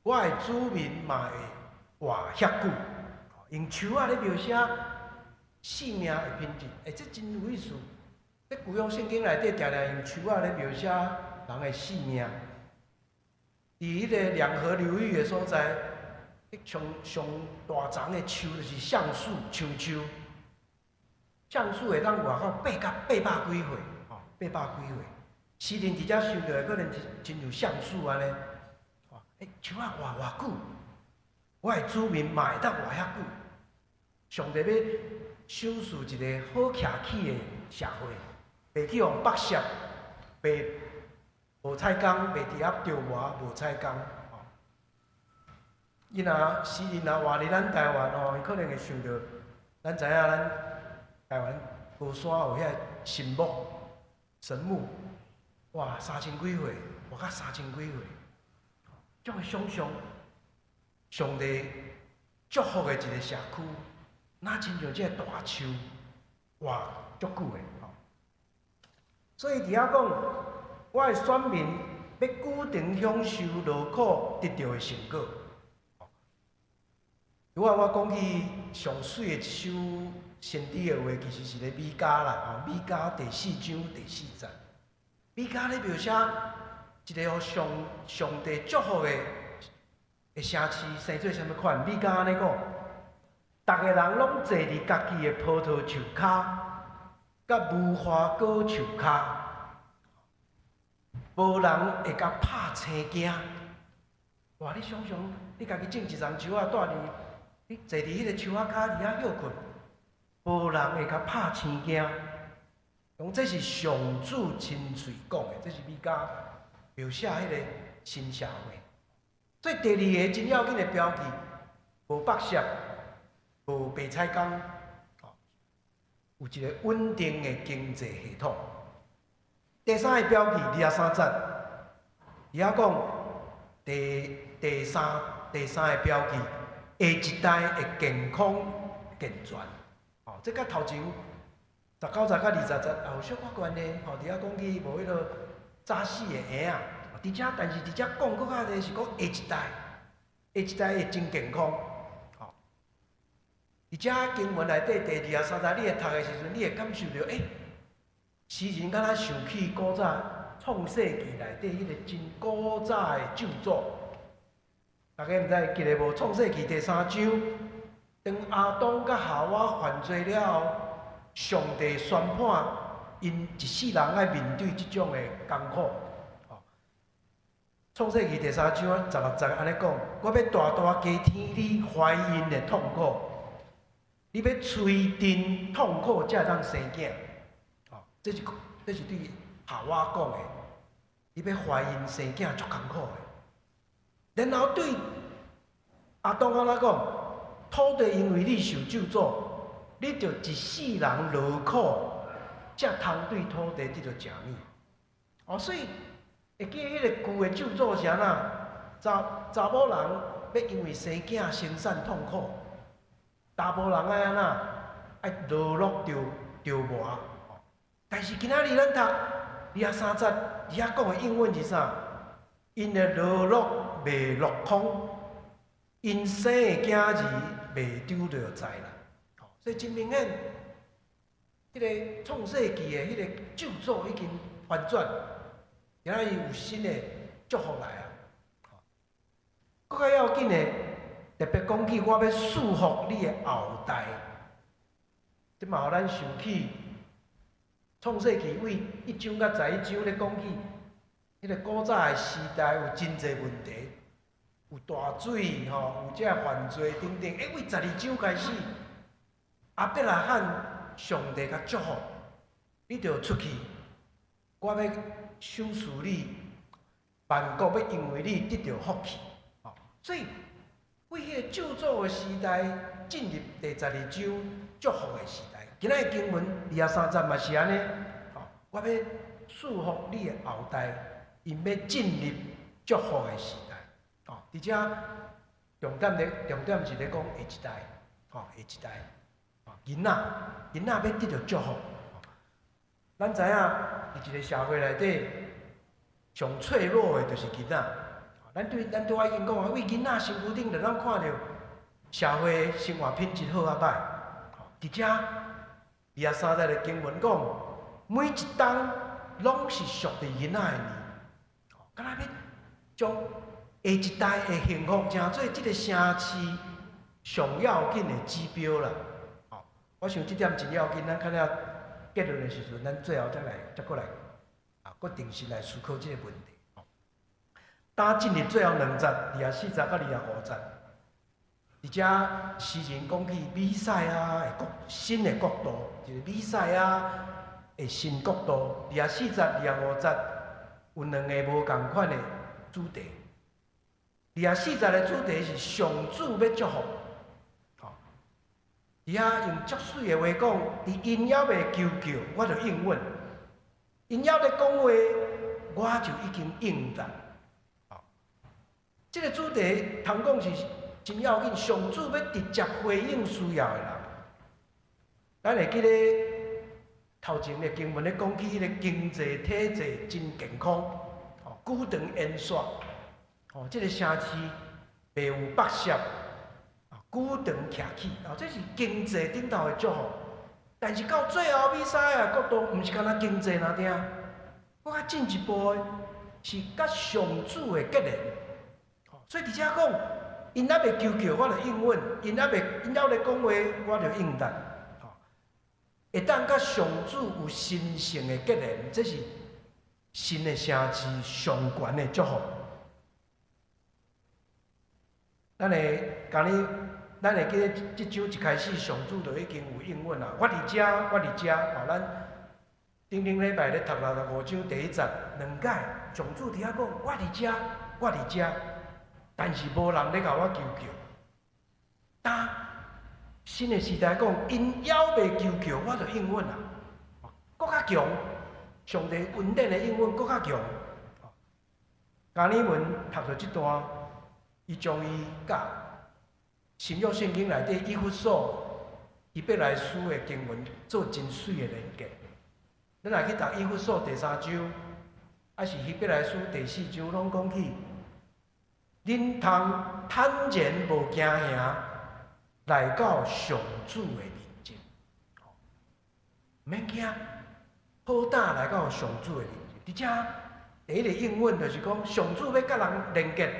我的子民嘛會活遐久。用樹仔咧描寫生命的品質，這真有意思。佇舊約聖經內底，定定用樹仔咧描寫人的生命。佇彼个兩河流域的所在，上上大叢的樹就是橡樹、橡樹。橡樹會當活到800幾歲，吼，八百幾歲。詩人佇遮想著的可能是親像橡樹按呢，樹仔活偌久，我的子民嘛會當活遐久。上帝欲賞賜一个好徛起的社會，袂去予剝削，袂無彩工，袂佇遐著磨無彩工。伊若詩人若活佇咱台灣吼，伊可能會想著，咱知影咱台灣高山有遐神木、神木，哇，三千幾歲，活到三千幾歲，這種想象，上帝祝福的一个社區，若親像這个大樹，活足久的吼。所以佇遐講，我的選民欲久長享受勞苦得著的成果。拄仔我講起上媠的一首先知的話，其實是咧彌迦啦，吼，彌迦第四章第四節。彌迦咧描寫一个予上上帝祝福的的城市生做啥物款？彌迦按呢講，逐个人攏坐佇家己的葡萄樹跤，佮無花果樹跤，無人會共拍青驚。哇！你想想，你家己種一叢樹仔，蹛佇你坐佇彼个樹仔跤佇遐歇睏，無人會共拍青驚。講這是上主親喙講的，這是彌迦描寫彼个新社會。所以第二个真要緊的標記，無剝削，無白採工，有一个穩定的經濟系統。第三個標記，二十三節，伊遐講第三个標記，下一代會健康健全。哦，這佮頭前19節佮20節也有小可關係。吼，佇遐講起無彼个早死的嬰仔，佇遮但是佇遮講閣較濟是講下一代，下一代會真健康。吼，佇遮經文內底第二十三節，你會讀的時陣，你會感受著，欸，詩人敢若想起古早創世記內底彼個真古早的咒詛。大家毋知記得無？創世記第三章，當亞當佮夏娃犯罪了後，上帝宣判𪜶一世人愛面對這種的艱苦。創世記第三章16節按呢講：我欲大大加添你懷孕的痛苦，你欲催陣痛苦才會當生囝。哦，這是對夏娃講的，你欲懷孕生囝足艱苦的。然後對亞當按怎講？土地因為你受咒詛，你著一世人勞苦，才通對土地得著食物。哦，所以會記彼个舊的咒詛是按怎？查查某人欲因為生囝生產痛苦，查埔人愛按怎？愛勞碌著著磨。但是今仔日咱讀二十三節，遐講的應允是啥？𪜶的勞碌袂落空，𪜶生的囝兒袂丟著災啦。所以真明顯，彼个創世記的彼个咒詛已經翻轉，今仔日有新的祝福來啊！閣較要緊的，特別講起我欲賜福你的後代，這嘛予咱想起創世記對一章佮11章咧講起，彼个古早的時代有真濟問題，有大水吼，有這犯罪等等。欸，對12章開始，亞伯拉罕上帝共祝福，你著出去，我欲賞賜你，萬國欲因為你得著福氣。所以，對彼個咒詛的時代進入第十二章祝福的時代。今仔日經文二十三節嘛是按呢，我欲賜福你的後代，𪜶欲進入祝福的時代。哦，佇遮重點是咧講下一代，吼，下一代，囡仔，囡仔欲得著祝福。咱知影，佇一個社會內底，上脆弱的就是囡仔。咱拄仔已經講啊，對囡仔身軀頂，就咱看著社會生活品質好抑歹。佇遮二十三節的經文講，每一冬攏是屬佇囡仔的年，敢若欲將下一代的幸福，成做這個城市上要緊的指標啦。我想這點真要緊，咱較了結論的時陣，咱最後再來再閣來啊，閣定神來思考這個問題。當進入最後兩節，二十四節佮25節，佇遮詩人講起彌賽亞的國新的國度，就是彌賽亞的新國度。二十四節、二十五節有兩个無仝款的主題。二十四節的主題是上主欲祝福，吼，佇遐用足媠的話講，佇𪜶猶未求叫，我就應允；𪜶猶咧講話，我就已經應答。這個主題通講是真要緊，上主欲直接回應需要的人。咱會記得頭前的經文咧講起彼个經濟體制真健康，哦，久長延續，哦，這个城市袂有剝削，啊，久長徛起，哦，這是經濟頂頭的祝福。但是到最後，彌賽亞國度毋是干焦經濟爾爾，閣較進一步的是佮上主的結連。所以佇遮講，𪜶猶未求叫，我就應允；𪜶猶咧講話，我就應答。會當佮上主有神聖的結連，這是新的城市上懸的祝福。咱會共你，咱會記得這章一開始，上主就已經有應允啦。我佇遮，我佇遮。吼，咱頂頂禮拜咧讀六十五章第一節，兩擺上主佇遐講：我佇遮，我佇遮。但是無人咧共我求叫。當新的時代講，𪜶猶未求叫，我就應允啦。閣較強，上帝恩典的應允閣較強。加爾文讀著這段，伊將伊佮新約聖經內底以弗所、希伯來書的經文做真媠的連結。咱若去讀以弗所第三章，抑是希伯來書第四章，攏講起，恁通坦然無驚嚇來到上主的面前，毋免驚，好膽來到上主的面前。佇遮第一个應允就是講，上主欲佮人連結，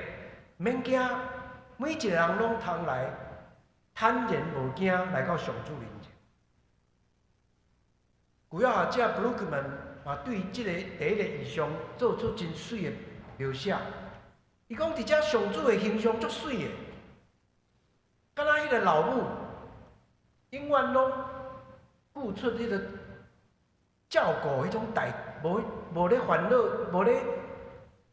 毋免驚，每一个人攏通來坦然無驚來到上主面前。舊約學者布魯克曼嘛對這个第一个異象做出真媠的描寫。伊講佇遮上主的形象足媠的，敢若彼个老母永遠攏付出彼个照顧彼種代，無無咧煩惱，無咧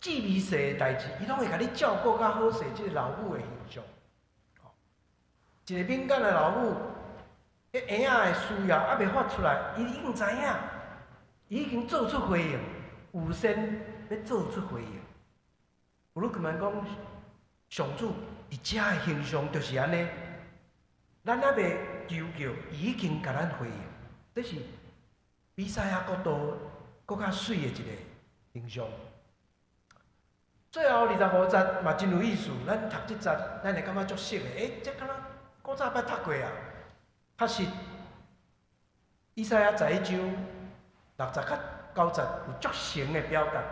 注微細的代誌，伊攏會共你照顧較好勢。這个老母的形象，一个敏感的老母，彼嬰仔的需要猶未發出來，伊已經知影，伊已經做出回應，預先欲做出回應。布魯克曼講，上主佇遮的形象就是按呢，咱猶未求叫，伊已經共咱回應，這是彌賽亞國度閣較媠的一个形象。最後二十五節嘛真有意思，咱讀這節，咱會感覺足熟的。欸，這敢若古早捌讀過啊？確實，以賽亞十一章六節佮九節有足成的表達。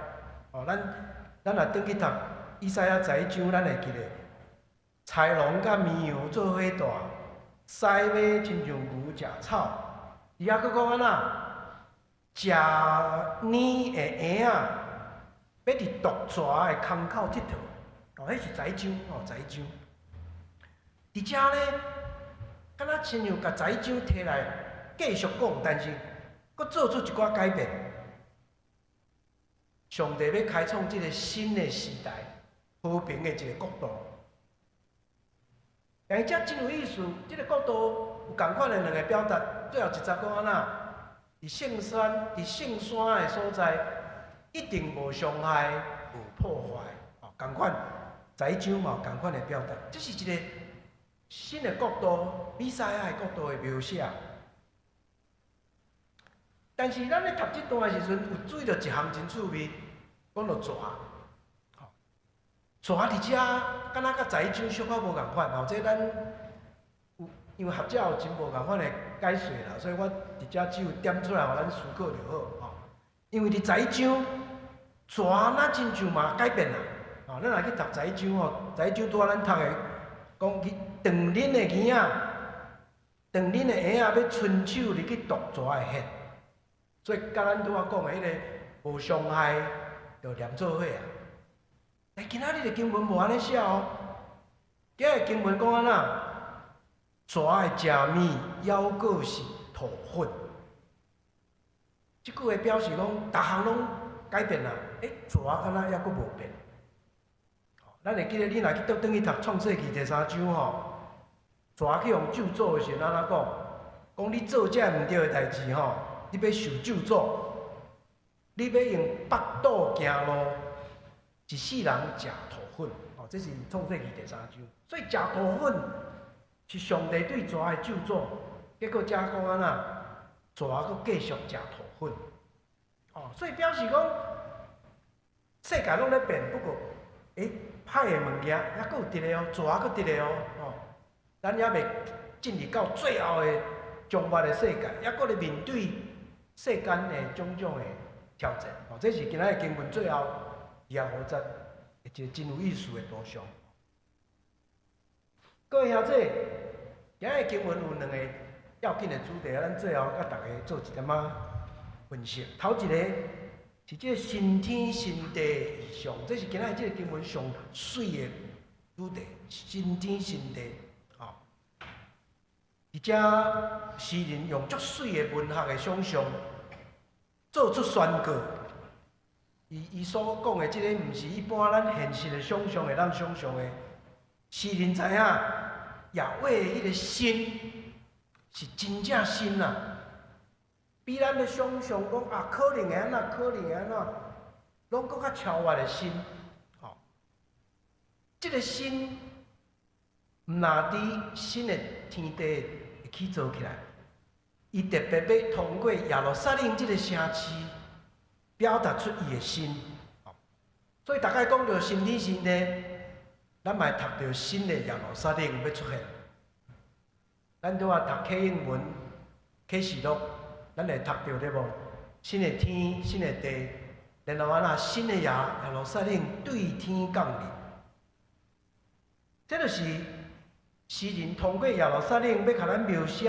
哦，咱若轉去讀以賽亞十一章，咱會記得，豺狼佮綿羊做伙蹛，獅馬親像牛食草。伊猶閣講按怎？食奶的嬰仔，欲佇毒蛇的空口𨑨迌。哦，彼是十一章，哦，十一章。佇遮呢，敢若親像共十一章提來繼續講，但是閣做出一寡改變。上帝欲開創這个新的時代，和平的一个國度。但是遮真有意思，這个國度有仝款的兩个表達。最後一節講按怎？佇聖山，佇聖山的所在，一定無傷害、無破壞。哦，仝款，十一章嘛有仝款的表達。這是一个新的國度，彌賽亞的國度的描寫。但是咱咧讀這段的時陣，有注意著一項真趣味，講著蛇。蛇佇遮，敢若佮十一章小可無仝款吼。這咱有因為學者有真無仝款的解說啦，所以我佇遮只有點出來，予咱思考就好吼。因為佇十一章，蛇若親像嘛改變啦。吼，咱若去讀十一章吼，十一章拄仔咱讀的，講去斷恁的嬰仔，斷恁的嬰仔欲伸手入去毒蛇的穴，所以佮咱拄仔講的彼个無傷害，就連做伙啊。但今仔日的經文無按呢寫哦，今仔日經文講按怎？蛇的食物猶閣是塗粉。這句話表示講，逐項攏改變啦。欸，蛇敢若猶閣無變。咱會記得，你若去倒轉去讀創世記第三章吼，蛇去予咒詛的時陣，按怎講？講你做這毋對的代誌吼，你欲受咒詛，你欲用腹肚行路，一世人食塗粉。哦，這是創世記第三章。所以食塗粉是上帝對蛇的咒詛。結果遮講按怎？蛇閣繼續食塗粉。哦，所以表示講世界攏咧變，不過，歹的物件猶閣有佇咧哦，蛇閣佇咧哦，哦，咱猶未進入到最後的終末的世界，猶閣咧面對世間的種種的挑戰。哦，這是今仔日經文最後25節一個真有意思的圖像。各位兄弟，今仔日經文有兩个要緊的主題，咱最後佮大家做一點仔分析。頭一個是這个新天新地的異象，這是今仔日這个經文上媠的主題。新天新地，吼，而且詩人用足媠的文學的想像，做出宣告。伊所講的這个，毋是一般咱現實的想像會當想像的。詩人知影，耶和華彼个新是真正新啊，比咱的想像講啊，可能會按怎，可能會按怎，攏閣較超越的新。吼，這个新，毋若佇新的天地會起造起來，伊特別欲通過耶路撒冷這个城市，表達出伊的新。所以逐擺講著新天新地，咱嘛會讀著新的耶路撒冷欲出現。咱拄仔讀啟應文、啟示錄，咱會讀著對無？新的天、新的地，然後按怎新的耶路撒冷對天降臨。這就是詩人通過耶路撒冷欲共咱描寫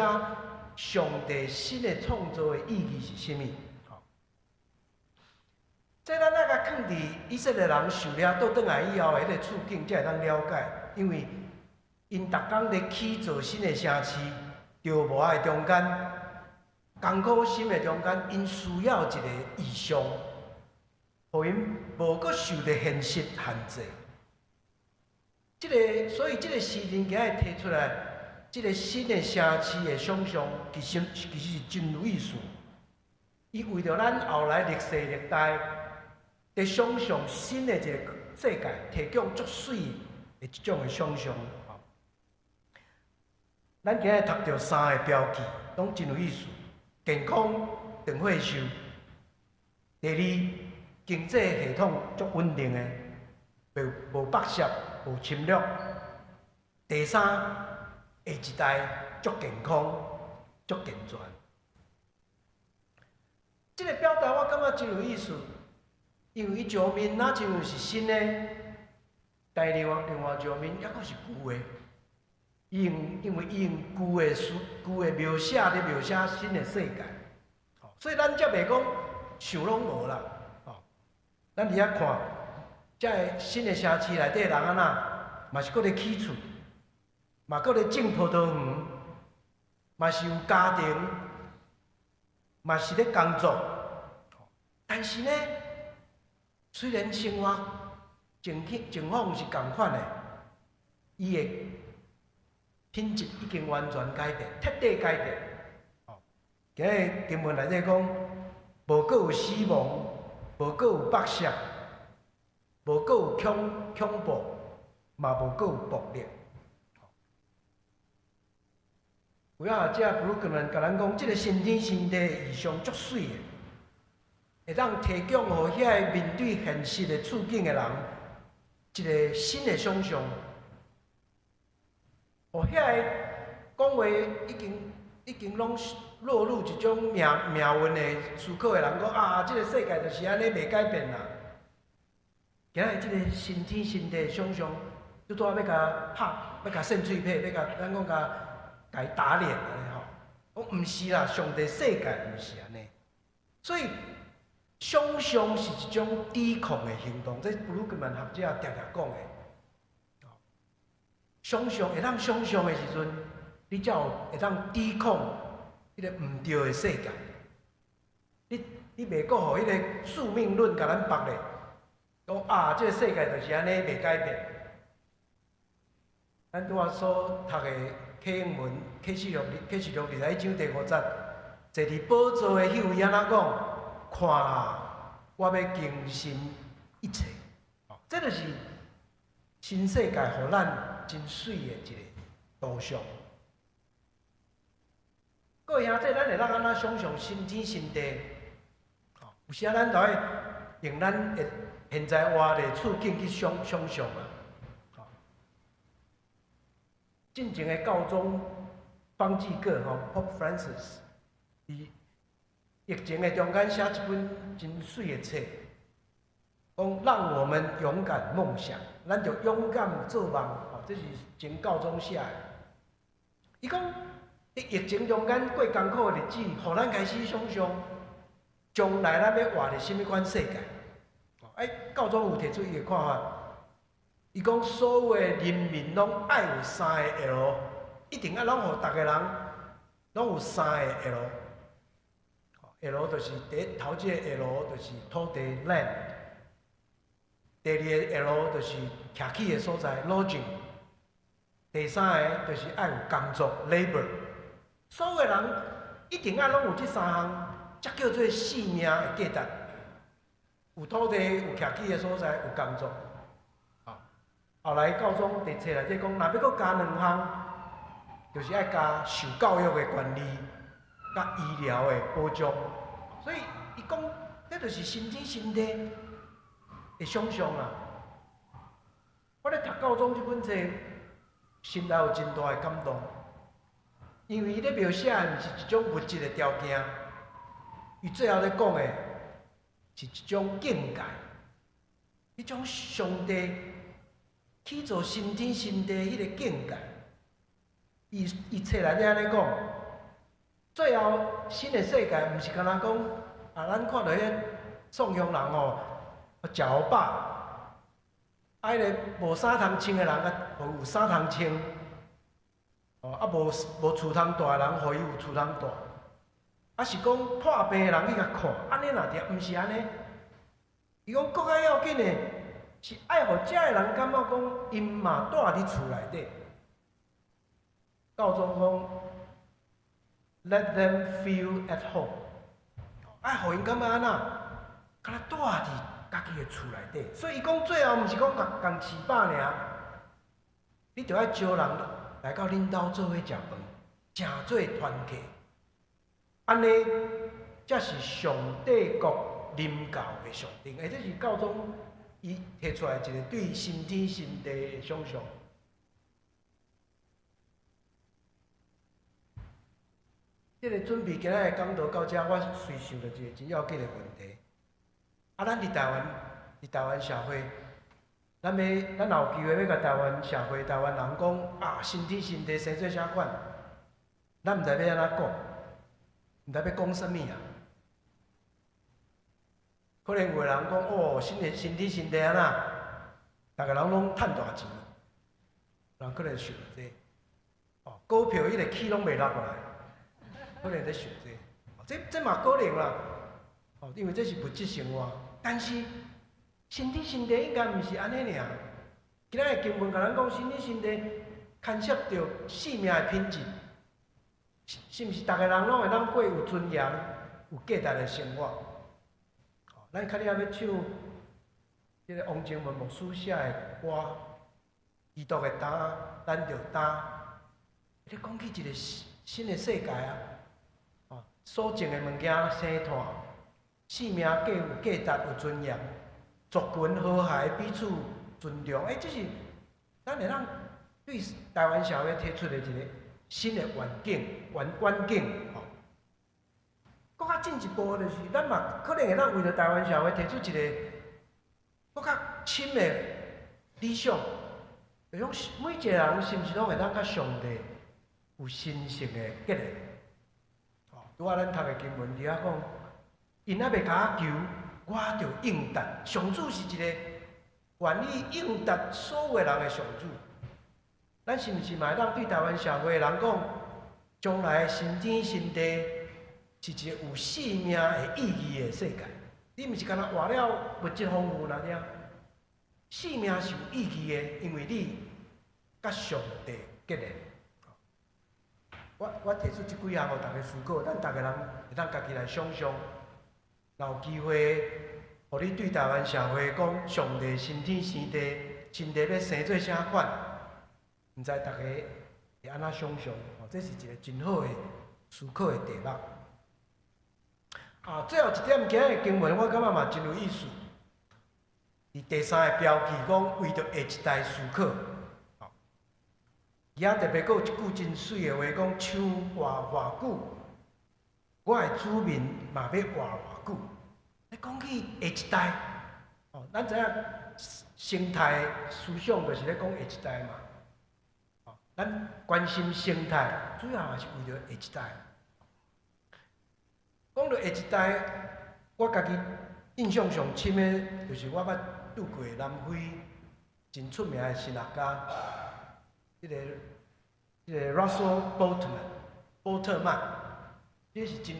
上帝新的創造的意義是啥物？這咱愛共囥佇以色列人受掠倒轉來以後的彼个處境，才會當了解。因為𪜶逐工咧起造新的城市，著無愛中間，艱苦心的中間，𪜶需要一個異象，予𪜶無閣受著現實限制。這个，所以這個詩人今日提出來，這个新的城市的想象，其實是真有意思。伊為著咱後來歷世歷代，佇想象新的一个世界，提供足媠的這種的想象。咱今日讀著三個標記，攏真有意思。健康、長歲壽。第二，經濟系統足穩定的，無剝削、無侵略。第三，下一代足健康、足健全。這个表達我感覺真有意思，因為伊一面若親像是新的，但另外一面猶閣是舊的。伊用因為伊用舊的書、舊的描寫咧描寫新的世界，所以咱才袂講想攏無啦。吼，咱佇遐看，這个新的城市內底人按怎，嘛是閣咧起厝，嘛閣咧種葡萄園，嘛是有家庭，嘛是咧工作。但是呢，雖然生活情況是仝款的，伊的品質已經完全改變，徹底改變。今日經文內底講，無閣有死亡，無閣有剝削，無閣有恐怖，嘛無閣有暴力。有影學者布魯克曼共咱講，這个新天新地的異象足媠的，會當提供予遐个面對現實的處境的人一个新的想象。予遐个講話已經攏落入一種命運的思考的人講啊，這个世界就是按呢，袂改變啦。今日這个新天新地的想象，拄拄仔欲共拍，欲共扇喙䫌，欲共咱講共伊打臉按呢吼。講毋是啦，上帝世界毋是按呢。所以想象是一種抵抗的行動，這布魯克曼學者定定講的。想象會當想象的時陣，你才有會當抵抗彼个毋對的世界。你袂閣予彼个宿命論共咱縛咧，講啊，這个世界就是按呢，袂改變。咱拄仔所讀的啟應文啟示錄21章第5節，坐佇寶座的彼位按怎講？看啊，我欲更新一切。這就是新世界予咱真媠的一个圖像。各位兄弟，咱會當按怎想像新天新地？吼，有時啊，咱就愛用咱的現在活的處境去想象啊。吼，進前的教宗方濟各吼，Pope Francis，佇疫情的中間寫一本真媠的冊，講讓我們勇敢夢想，咱就勇敢做夢。吼，這是前教宗寫的。伊講，佇疫情中間過艱苦的日子，予咱開始想像將來咱欲活佇啥物款世界。哎，教宗有提出伊的看法，伊講所有的人民攏愛有三个 L，一定愛攏予逐个人攏有三个 L。L 就是第一頭一个 L 就是土地 land，第二个 L 就是徛起的所在 lodging，第三个就是愛有工作 labor。所有的人一定愛攏有這三項，才叫做生命的價值。有土地，有徛起的所在，有工作。後來教宗佇冊內底講，若欲閣加兩項，就是愛加受教育的權利，佮醫療的保障。所以伊講，這就是新天新地的想象啊！我咧讀教宗這本冊，心內有真大的感動，因為伊咧描寫的毋是一種物質的條件，伊最後咧講的是一種境界，彼種上帝去造新天新地彼个境界。伊冊內底按呢講，最後新的世界毋是干焦講啊，咱看著彼个宋鄉人吼，食予飽，啊，彼个無衫通穿的人啊，予有衫通穿，哦，啊無厝通蹛的人，予伊有厝通蹛，啊是講破病的人去共看，按呢若著，毋是按呢。伊講閣較要緊的是愛予遮的人感覺講，𪜶嘛蹛佇厝內底。教宗講，Let them feel at home，愛予𪜶感覺按怎，敢若蹛佇家己的厝內底。所以伊講最後毋是講共共飼飽爾，你著愛招人來到恁兜做伙食飯，成做團客，按呢才是上帝國臨到的象徵。欸，這是教宗伊提出來一個對新天新地的想象。這個準備今仔的講道到遮，我隨想著一個真要緊的問題。啊，咱佇台灣，佇台灣社會，咱若有機會欲共台灣社會、台灣人講啊，新天新地生做啥款，咱毋知欲按怎講，毋知欲講啥物啊？可能有的人講哦，新的新天新地按怎，逐个人攏趁大錢，人可能想這個，哦，股票彼个起攏袂落來。可能咧想這個，這嘛可能啦，哦，因為這是物質生活。但是新天新地應該毋是按呢爾。今仔的經文共咱講，新天新地牽涉著生命的品質，是毋是？逐个人攏會當過有尊嚴、有價值的生活。咱較了欲唱這个王靜文牧師寫的歌，基督的擔，咱著擔。咧講起一个新的世界啊！所種的物件生湠，生命價有價值、有尊嚴，族群和諧，彼此尊重。欸，這是咱會當對台灣社會提出的一個新的願景、願景吼。閣較進一步就是，咱嘛可能會當為著台灣社會提出一個閣較深的理想，就講每一個人是毋是攏會當佮上帝有神聖的結連？拄仔咱讀的經文佇遐講，𪜶猶未共我求，我就應答。上主是一個願意應答所有人的上主。咱是毋是嘛會當對台灣社會的人講，將來新天新地是一個有生命的意義的世界？你毋是干焦活了物質豐富爾爾，生命是有意義的，因為你佮上帝結連。我提出這幾項，予大家思考，咱逐个人會當家己來想象。若有機會，予你對台灣社會講，上帝新天新地，新地欲生做啥款？毋知逐个會按怎想象？哦，這是一個真好的思考的題目。啊，最後一點，今日經文我感覺嘛真有意思。佇第三个標記講，為著下一代思考。伊遐特別閣有一句真媠的話，講樹活偌久，我的子民嘛欲活偌久。咧講起下一代，哦，咱知影生態思想就是咧講下一代嘛。哦，咱關心生態，主要也是為著下一代。講著下一代，我家己印象上深的，就是我捌拄過南非真出名的神學家，這個 Russell Boltman，波特曼，這是真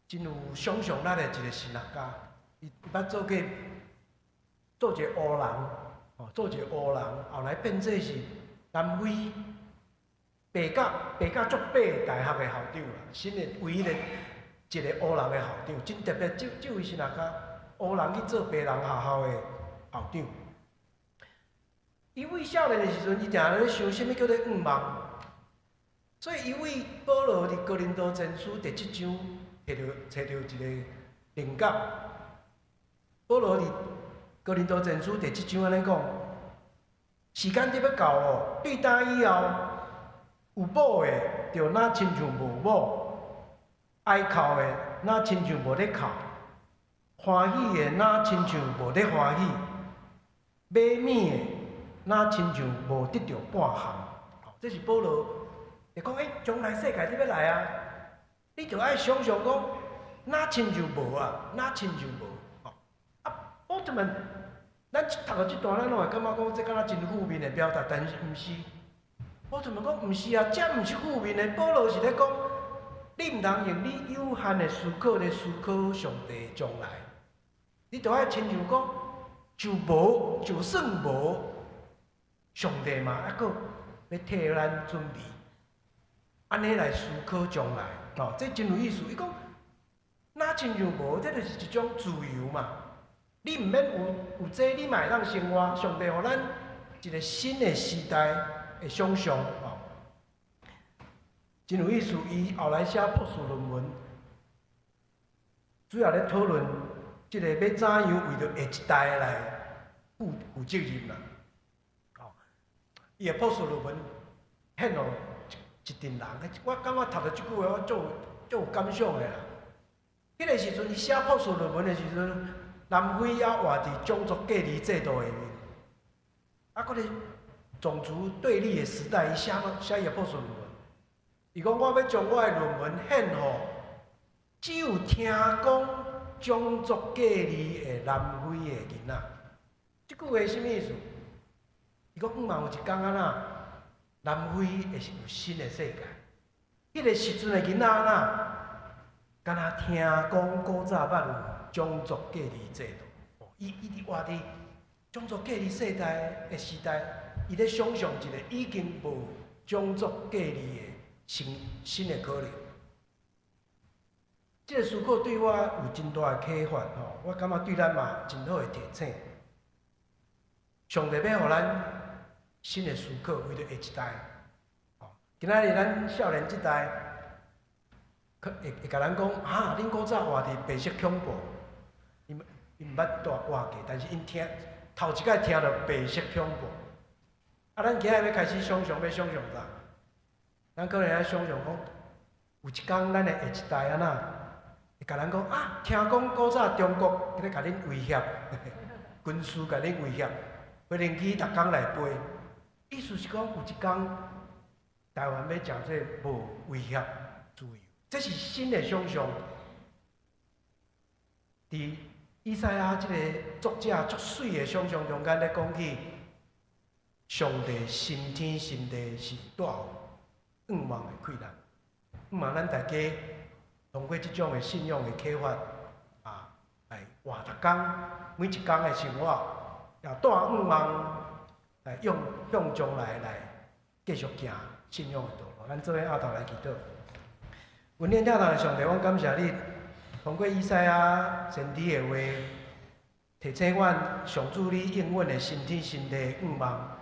真有想象力的一個神學家。伊捌做過做一个烏人，哦，做一個烏人，後來變做是南非白甲足白的大學的校長啦，新的唯一的一个烏人的校長，真特別。這位神學家，烏人去做白人學校的校長。伊對少年的時陣，伊定咧想啥物叫做向望。所以伊對保羅佇哥林多前書第七章，揣著一个靈感。保羅佇哥林多前書第七章按呢講：時間佇欲到哦，對今以後有某的，就若親像無某；哀哭的，若親像無咧哭；歡喜的，若親像無咧歡喜；買物的，若親像無得著半項。這是保羅會講，欸，將來世界佇欲來啊！你著愛想像講，若親像無啊，若親像無。啊，波特曼，咱讀著這段，咱攏會感覺講，這敢若真負面的表達，但是毋是。波特曼講毋是啊，這毋是負面的。保羅是咧講，你毋通用你有限的思考咧思考上帝將來，你著愛親像講，就無就算無，上帝嘛猶閣欲替咱準備，按呢來思考將來，哦，這真有意思。伊講，若親像無，這就是一種自由嘛。你毋免有這，你嘛會當生活。上帝予咱一個新的時代的想象，哦，真有意思。伊後來寫博士論文，主要咧討論這個欲怎樣為著下一代來負責任啦。哦，伊的博士論文獻予一陣人，我感覺讀著這句話，我足有感想的啦。彼個時陣，伊寫博士論文的時陣，南非猶活佇種族隔離制度下面，啊，閣咧種族對立的時代，伊寫伊的博士論文。伊講我欲將我的論文獻予只有聽講種族隔離的南非的囡仔。這句話啥物意思？伊講向望有一工按怎，南非會是有新的世界。彼個時陣的囡仔按怎，敢若聽講古早捌有種族隔離制度。伊佇活佇種族隔離世代的時代，伊咧想象一個已經無種族隔離的新的可能。這個思考對我有真大的啟發吼，我感覺對咱嘛真好的提醒。上帝欲予咱新的思考，為著下一代。吼，今仔日咱少年這代，會共咱講，啊，恁古早活佇白色恐怖，𪜶毋捌蹛活過，但是𪜶聽頭一擺聽著白色恐怖。啊，咱今日欲開始想象，欲想象啥？咱可能愛想象講，有一工咱的下一代按怎，會共咱講啊，聽講古早中國佇咧共恁威脅，軍事共恁威脅，飛行機逐工來飛。意思是講，有一工台灣欲成做無威脅自由，這是新的想象。佇以賽亞這個作者足媠的想象中間咧講起，上帝新天新地是帶有向望的氣力，向望咱大家通過這種的信仰的啟發，啊，來活逐工每一工的生活，也帶向望來用向將來來繼續行信仰的道路。咱做伙徹頭來祈禱。阮天堂的上帝，阮感謝你，通過以賽亞先知的話，提醒阮上主你應允的新天新地的向望，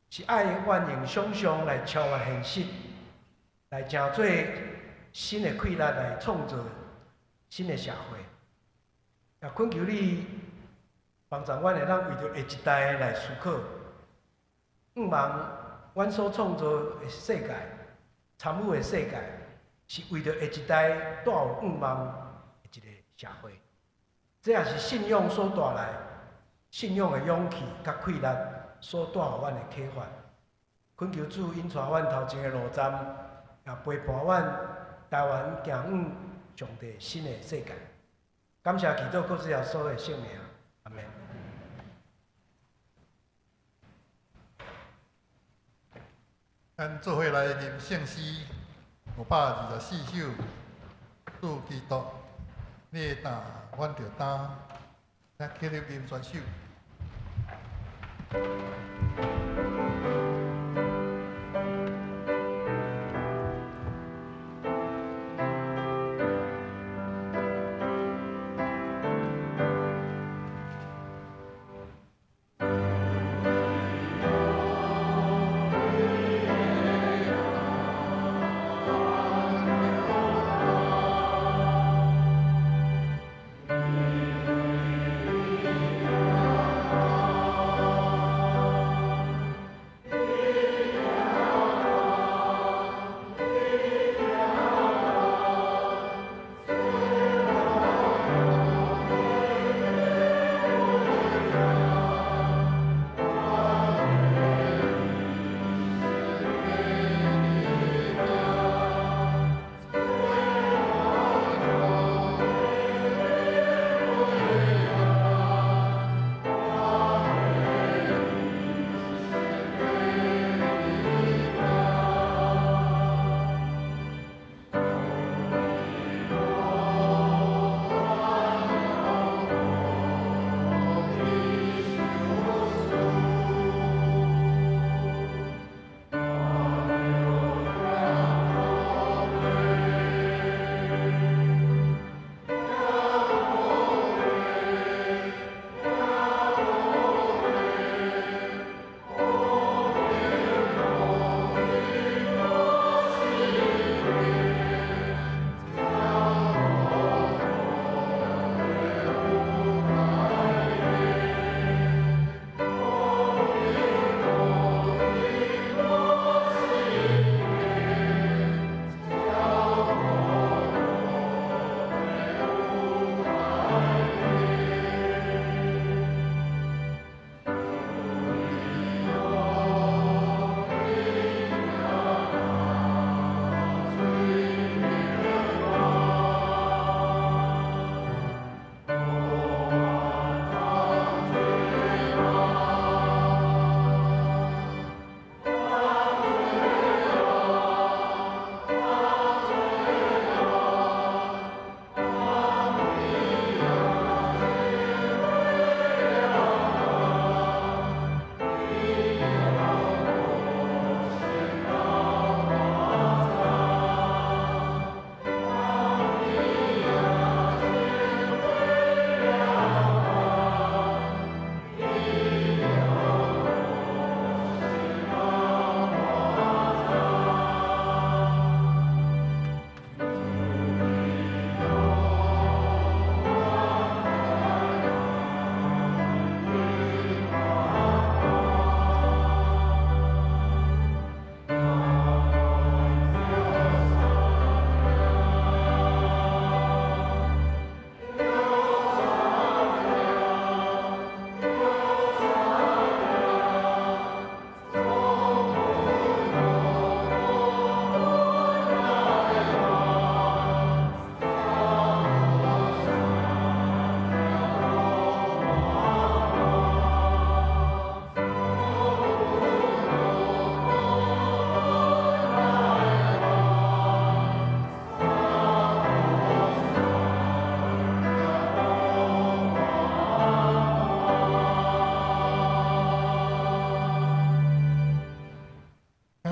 是愛阮用想象來超越現實，來成做新的氣力來創造新的社會。也懇求你幫助阮會當為著下一代來思考，向望阮所創造的世界、參與的世界，是為著下一代帶有向望的一個社會。這也是信仰所帶來信仰的勇氣佮氣力所帶予阮的啟發。懇求主引帶阮頭前的路站，也陪伴阮台灣行往上帝新的世界。感謝祈禱，靠主耶穌的聖名，阿們。咱做伙來吟聖詩524首，主基督，你的擔，阮著擔，咱起立吟全首。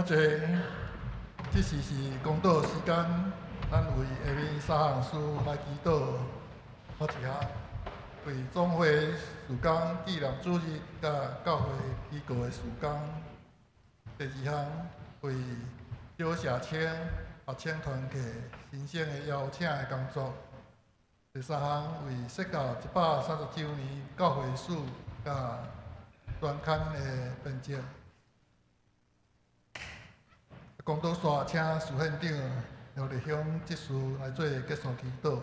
這這時是公禱時間，咱為下面三項事來祈禱。頭一項，為總會事工紀念主日佮教會禱告的事工。第二項，為小社青学生团契新生的邀请的工作。第三项，为释教130周年教会史佮专刊的编辑。讲道煞，请苏县长刘立雄执事来做结束祈祷。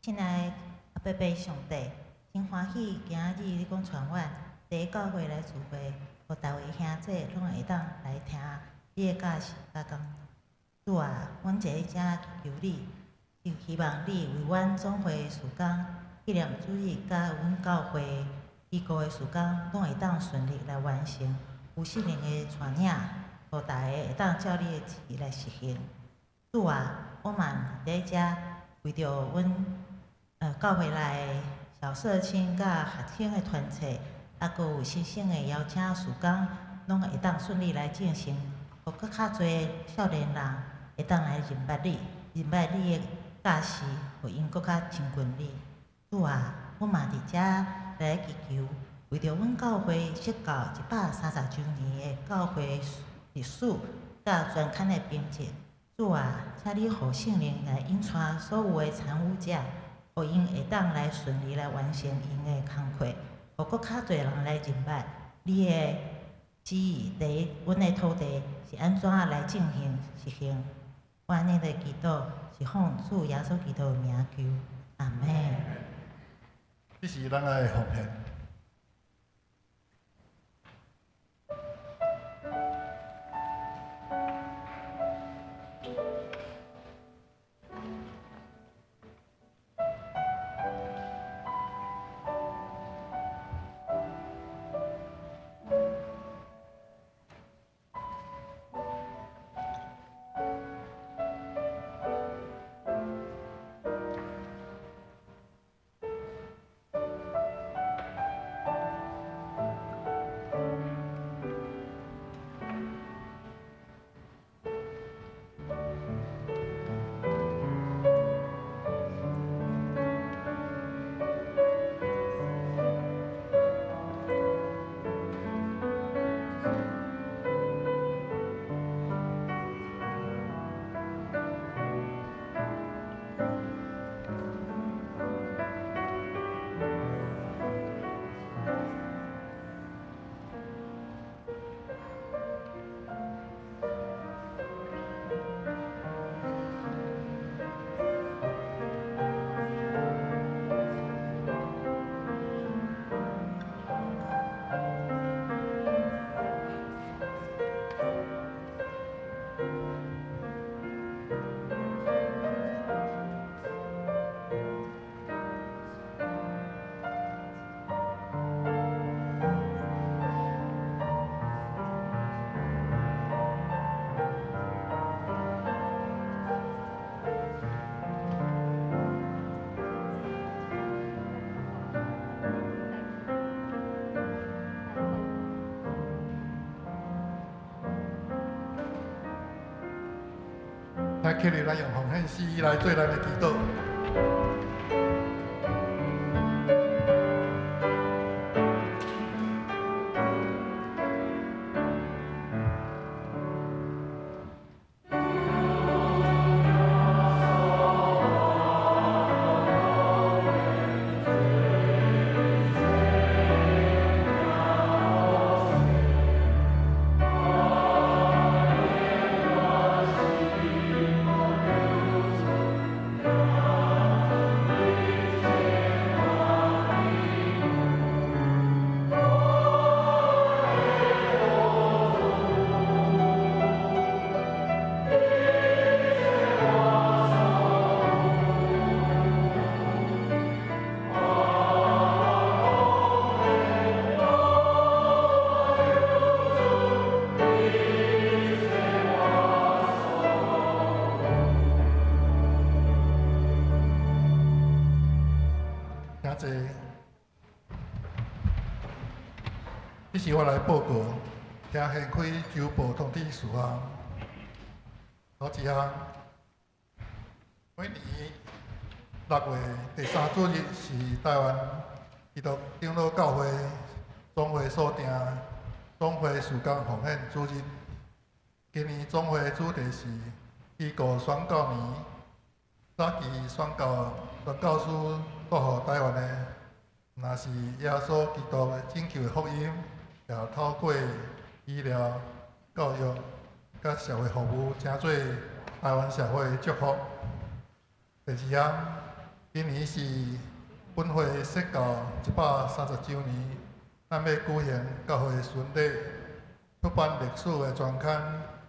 亲爱的阿伯伯上帝，真歡喜今仔日你講帶阮佇教會來聚會，予逐位兄弟攏會當來聽你的教示佮講。主啊，阮坐佇遮祈求你，就希望你為阮總會事工、紀念主日佮阮教會機構的事工，攏會當順利來完成。有聖靈的帶領，予逐个會當照你的旨意來實行。主啊，我嘛佇遮為著阮教會內小社青佮學生的團契，閣有新生的邀請事工，攏會當順利來進行，予閣較濟少年人會當來認捌你，認捌你的教示，予𪜶閣較親近你。主啊，我嘛佇遮來祈求，為著阮教會釋教130周年的教會歷史佮專刊的編輯，主啊，請你予聖靈來引帶所有的參與者，予𪜶會當來順利來完成𪜶的工課，予閣較濟人來認捌你的旨意，佇阮的土地是按怎來進行實行。我按呢來祈禱，是奉主耶穌基督的名求，阿們。這是咱的奉獻。來，起立來用奉獻詩來做咱的祈禱。這是我來報告，聽獻開週報通知事項。頭一項，每年6月第三主日是台灣基督長老教會總會所定總會事工奉獻主日。今年總會主題是基國宣教年，早期宣教宣教師帶予台灣的，若是耶穌基督的拯救的福音，也透過醫療、教育、佮社會服務，成做台灣社會的祝福。第二項，今年是本會設教130週年，咱欲舉行教會巡禮，出版歷史的專刊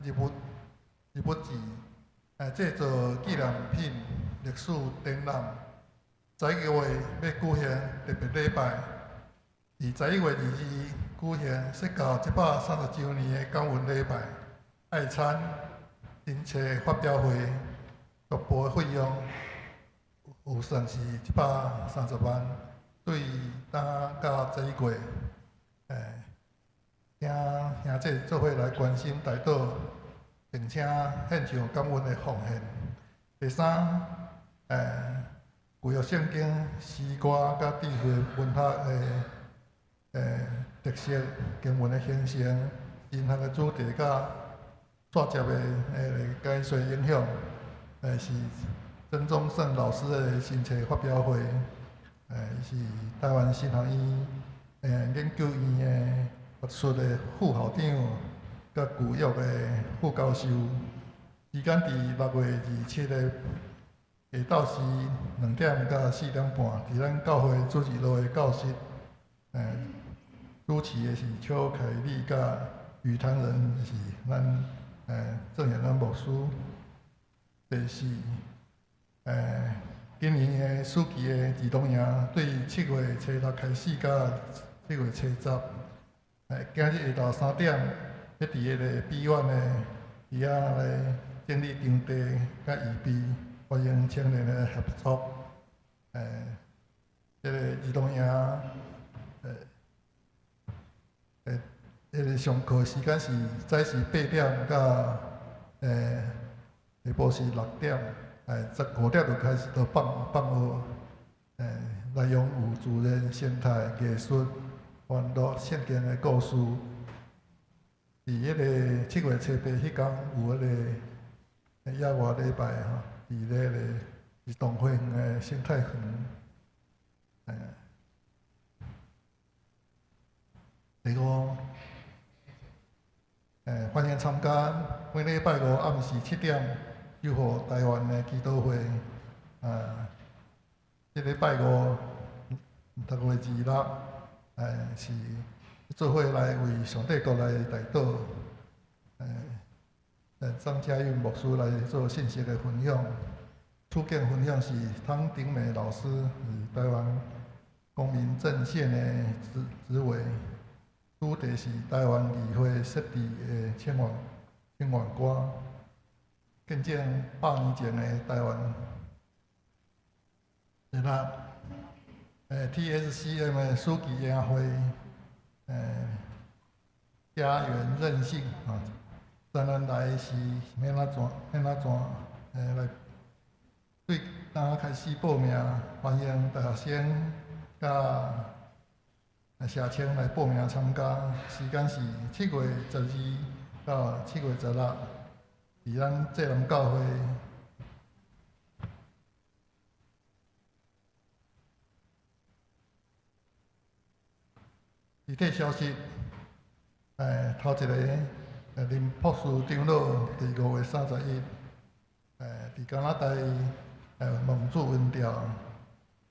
《日物日物誌》，製作紀念品歷史展覽。11月欲舉行特別禮拜，佇11月22舉行設教130週年的感恩禮拜、愛餐、新冊發表會，全部費用預算是130萬，對今到11月，請兄弟做伙來關心代禱，並且獻上感恩的奉獻。第三，舊約聖經詩歌佮智慧文學的特色經文的形成，神學的主題佮帶接的解說影響，是曾宗盛老師的新冊發表會，伊是台灣神學院研究院的學術的副校長，佮舊約的副教授。時間佇6月27的下晝時2點到4點半，佇咱教會主日路的教室，主持的是邱凱麗佮與談人是咱鄭顯咱牧師。第四，今年的暑期的兒童營對7月初6開始到7月初10，今日下晝3點，欲佇彼个美苑的佇遐來整理場地佮預備，歡迎青年的合作。這个兒童營，彼个上課時間是早時8點到下晡是6點，15點就開始就放放學。內容有自然生態、藝術、歡樂、聖經的故事。佇彼个7月初8彼工有彼个野外禮拜吼，佇咧个兒童花園的生態園。第五，歡迎參加每禮拜五暗時7點，救護台灣的祈禱會。這禮拜五6月26，是做伙來為上帝國來代禱。張家運牧師來做信息的分享。處境分享是湯鼎美老師，是台灣公民陣線的執委。主題是台灣議會設置的請願歌，見證100年前的台灣。第六，TSCM 的暑期營會，家園韌性啊，展覽來是欲按怎欲按怎來對今開始報名，歡迎大學生佮社青來報名參加，時間是7月12到7月16，佇咱濟南教會。具體消息，頭一個，林博士長老佇5月31，佇加拿大，蒙主恩召，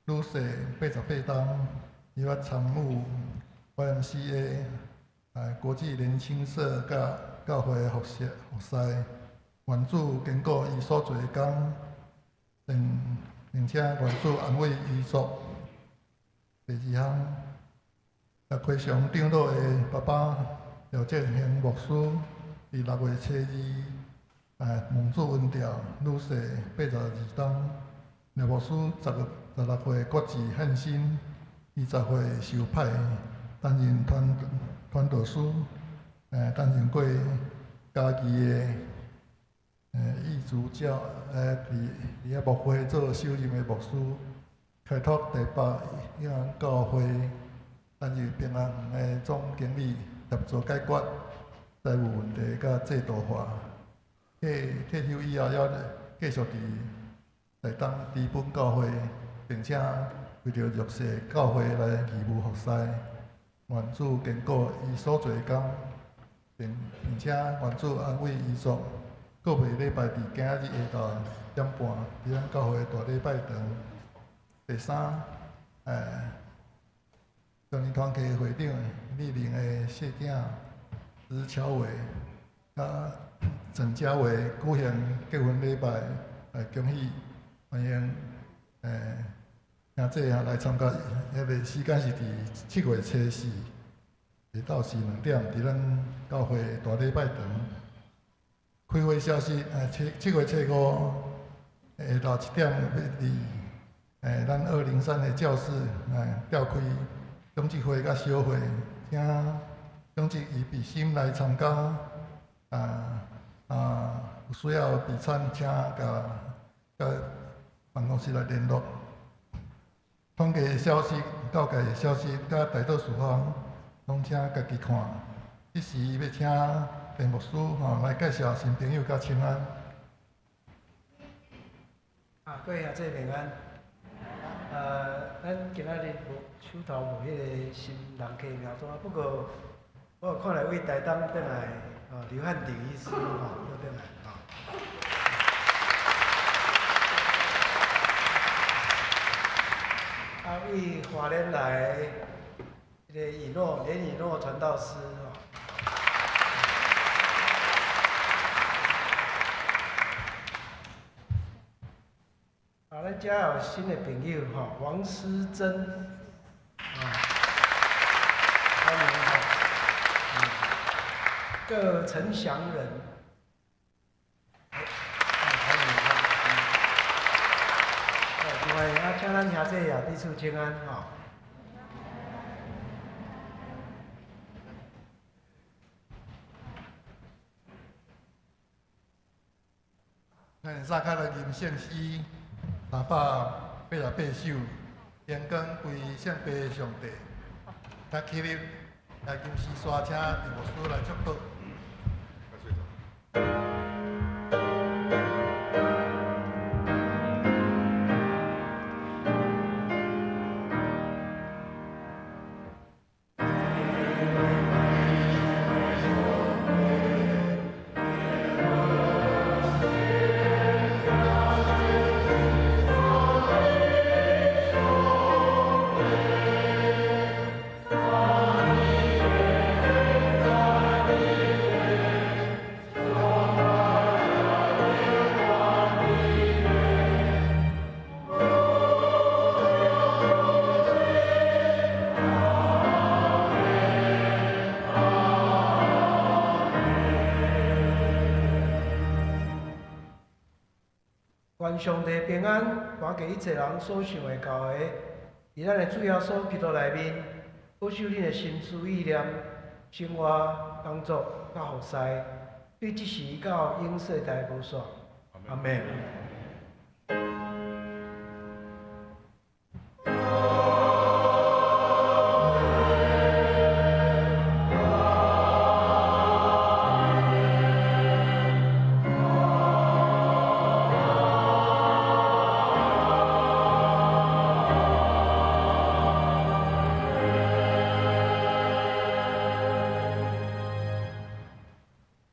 女婿88冬，伊捌參與 YMCA，國際年輕社佮教會服侍服侍，願主堅固伊所做的工，並且願主安慰遺屬。第二項，開祥長老的爸爸廖正興牧師，佇6月初2，蒙主恩召，女婿82冬。廖牧師16歲決志獻身，20歲受派擔任團传道师，担任过嘉义的义主教，伫遐牧会做首任的牧师，开拓台北义安教会，担任平安园的总经理，协助解决财务问题佮制度化。退休以后，犹继续伫台东知本教会，并且为著弱势教会来义务服侍，愿主坚固伊所做的工，并且愿主安慰遗属。告别礼拜伫今仔日下昼1点半，伫咱教会大礼拜堂。第三，少年团契会长丽玲的细囝石乔伟，佮陈家伟举行结婚礼拜，来恭喜欢迎兄弟啊来参加。彼个时间是伫7月初4，下昼是2点，伫咱教会大礼拜堂。开会消息，7月初5下昼7点，欲伫咱203的教室，召开长执会佮小会，请长执预备心来参加。有需要备餐，请佮办公室来联络。统计消息、教界的消息，佮代祷事项，拢请家己看。这时欲请郑牧师吼来介绍新朋友佮请安。啊，各位兄弟平安。咱今仔日无手头无彼个新人客名单，不过我有看来位台东转来，刘汉鼎医师吼，阁转来吼。啊，位花莲来彼个以诺连以诺传道师吼。啊，咱遮有新的朋友吼，王思珍，啊，欢迎吼，阁陈祥仁，欢迎吼，另外啊，请咱兄弟也彼此请安吼。咱早起来吟圣诗388首，荣光归圣父上帝。咱起立来吟诗煞，请郑牧师来祝祷。愿上帝平安，加给一切人所想会到的，伫咱的主耶稣基督内面，保守恁的心思意念、生活、工作、佮服侍，对这时到永世代无煞。阿们。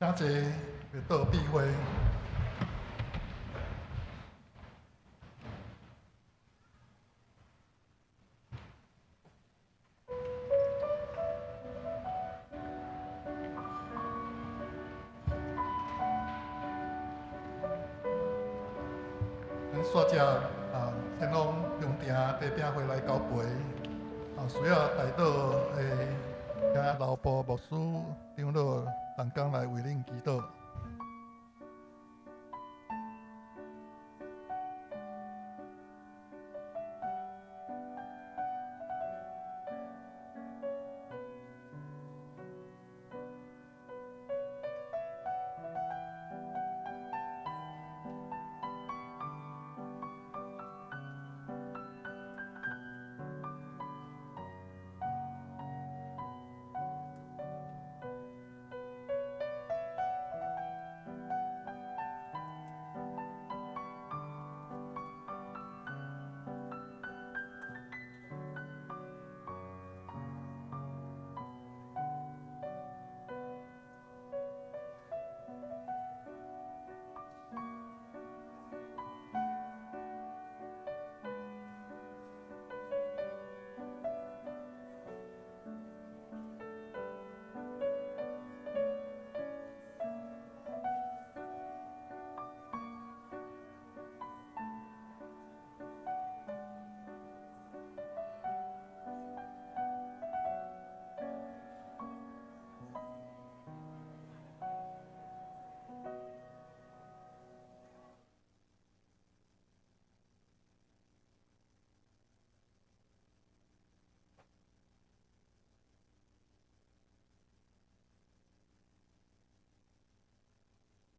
感谢默祷闭会。咱煞接天王中庭地饼会来交陪，需要代祷的，请老婆牧师长老同工来为恁祈祷。